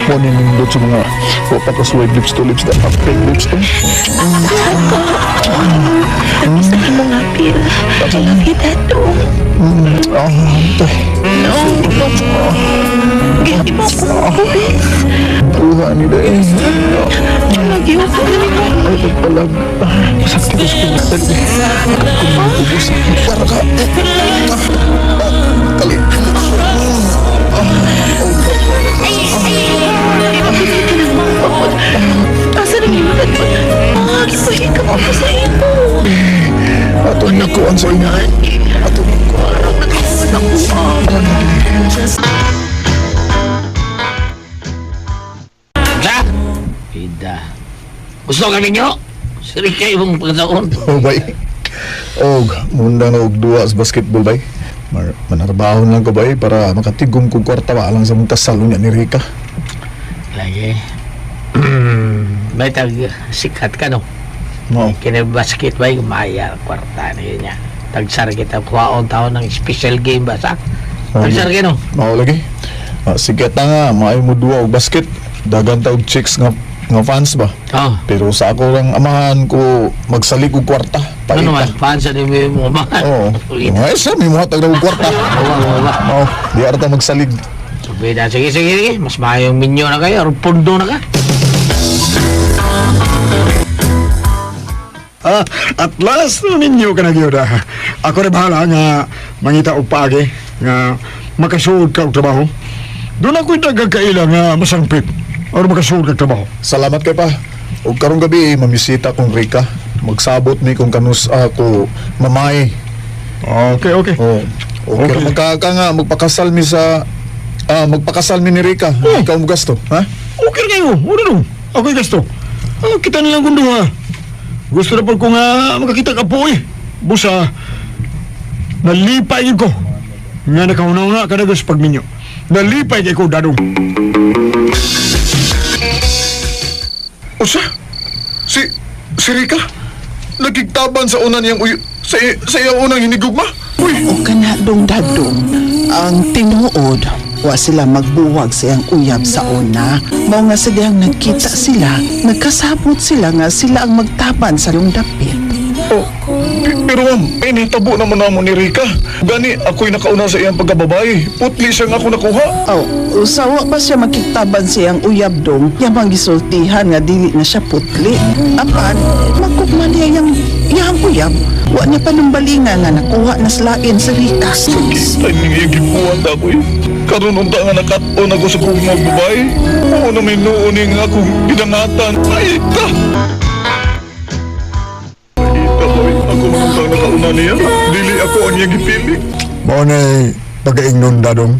Mo ni nindot sa mga wa pa kasuway lips to lips da pink lips to. Tamis na imong apil. I love you, Tato. Ah, tay. No, no. Gihapon mo ako mabuhis. Kuha ni day. Lagi ako na mo. Ay, pagpalag. Masakit ko sa kumatan. Kumubos. Para ka. Kali. Ipapili ka ng mga pagod. Asa na imo, Tato? Ah, gipahi ka pa sa imo. Ato ni kuan sa inyo. Ato ni kuan. Sa? Ida. Gusto ka ninyo? Siri kayo mong pagkasaon. Oh, bay. Og, munda na og duwa sa basketball, bay. Manarbahon lang ko, bay, para makatigom kong kwarta ba lang sa mong kasal niya ni Rika. Lagi. May tag sikat ka no? No. Kinabasket ba yung maya kwarta na yun niya. Tagsar kita kuhaon taon ng special game ba sa? Tagsar ka no? Mao lagi. Ah, sige ta nga, maayo mo duwa og basket. Dagan ta og chicks nga nga fans ba. Oh. Pero sa ako lang amahan ko magsalig og kwarta. Ano naman? Paita. Fans sa ni mo ba? Oo. Ay, sir, may muhatag na og kwarta. Oo, oo, Oo, di arata magsalig. Sabi na, sige, sige, sige. Mas maayong minyo na kayo or pundo na ka. Ah, at last na ninyo ka na gyud, ah. Ako rin bahala nga mangita og paagi nga makasuod ka og trabaho. Doon ako'y nagkakaila nga masangpit or makasuod kag trabaho. Salamat kay pa. Og karong gabi mamisita kong Rika. Magsabot mi kung kanus ako mamay. Okay, okay. Oh. Okay, Okay. magkaka nga magpakasal mi sa magpakasal mi ni Rika. Oh. Ikaw mo gasto, ha? Okay na kayo. Una nung. Ako'y gasto. Ah, kita na lang kung duha. Gusto na po ko nga makakita ka po eh. Busa, nalipay ko. Nga nakahunaw na ka na sa pagminyo. Nalipay kay ko, dadong. Usa? Si si Rika? Nagkigtaban sa una niyang uy, sa iyang unang hinigugma? Uy, O kana dong dadong, ang tinuod, wa sila magbuwag sa iyang uyab sa una. Mao nga sa dihang nagkita sila, nagkasabot sila nga sila ang magtaban sa iyong dapit. Oh, pero ma'am, ay nahitabo naman namo ni Rika. Gani, ako'y nakauna sa iyang pagkababae. Putli siya nga ako nakuha. Aw, usawa ba siya makitaban sa iyang uyab dong, yamang gisultihan nga dili na siya putli. Apan, magkugma niya yang iyang uyab. Wa niya panumbalingan nga nakuha na slain sa Rika. Ay, iyang gibuhat ako eh. Karon unta nga nakat-on ako sa kong mga babae. Oo na may noon nga akong gidangatan. Ay, ta! Ay, ta, boy. Ako man untang nakauna niya. Dili ako ang iyang gipili. Mao na pagaingnon dadong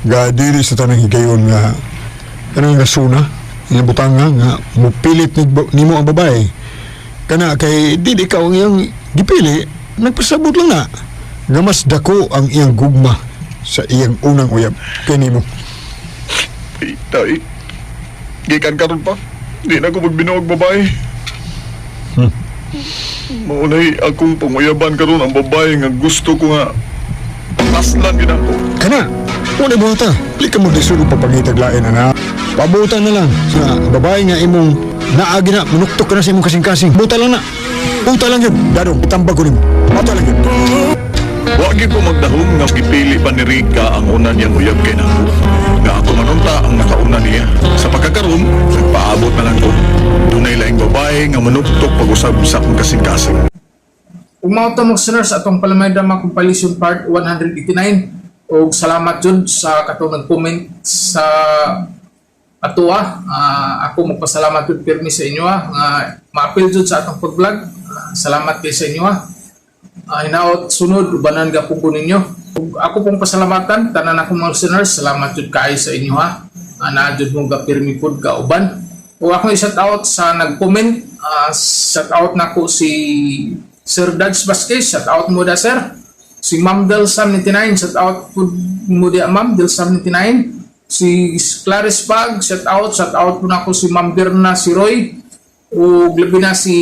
ga dili sa tanang higayon nga kanang nga suna nga butanga nga mupilit nimo ang babae kana kay dili ka ang iyang gipili, nagpasabot lang na nga mas dako ang iyang gugma sa iyang unang uyab kay nimo. Ay, tay. Gikan karon pa. Di na ko magbinuog babae. Maunay akong panguyaban karon ang babae nga gusto ko nga paslan gid ako. Kana wala buhata, di ka mo lisod og pagpangitag lain ana, pabutan na lang sa babae nga imong naagi na munuktok ka na sa imong kasing-kasing, buta lang na. Puta lang yun. Dadong, itambag ko nimo. Puta lang yun. Wa gyud ko magdahom nga gipili pa ni Rica ang una niyang uyab kay nako. Nga ako manunta ang nakauna niya. Sa pagkakaroon, nagpaabot na lang ko. Dunay laing babae nga manuktok pag-usab sa akong kasing-kasing. Ug mao to, mga listeners, atong Palamay Drama Compilation Part 189, ug salamat jud sa katong nag-comment sa atoa. Ako magpasalamat jud pirmi sa inyo nga maapil jud sa atong pag-vlog. Salamat kay sa inyo. Hinaot sunod ubanan gapon ko ninyo. Ug ako pong pasalamatan tanan akong mga listeners, salamat jud kaayo sa inyo ha. Naa jud mo gapirmi pud kauban. Ug ako i-shout out sa nag-comment, shout out nako si Sir Dads Vasquez, shout out mo da, sir. Si Ma'am Del 79, shout out pud mo dia, Ma'am Del 79. Si Clarice Pag, shout out po nako si Ma'am Birna si Roy. Ug labi na si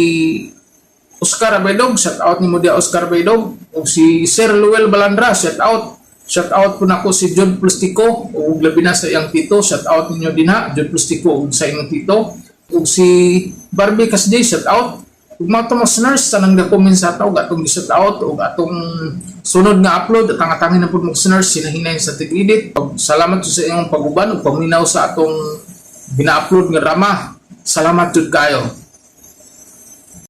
Oscar Abaydog, shout out nimo dia, Oscar Abaydog. Ug si Sir Luel Balandra, shout out. Shout out po nako si John Plastico ug labi na sa iyang tito, shout out ninyo dinha, John Plastico ug sa imong tito. Ug si Barbie Kasjay, shout out. Ug mga to mga listeners, tanang na-comment sa ato, ug atong gi-shout out ug atong sunod nga upload at ang atangin na pud mga listeners sinahinay sa tig-edit. Salamat jud sa inyong pag-uban ug paminaw sa atong gina-upload nga drama. Salamat jud kayo.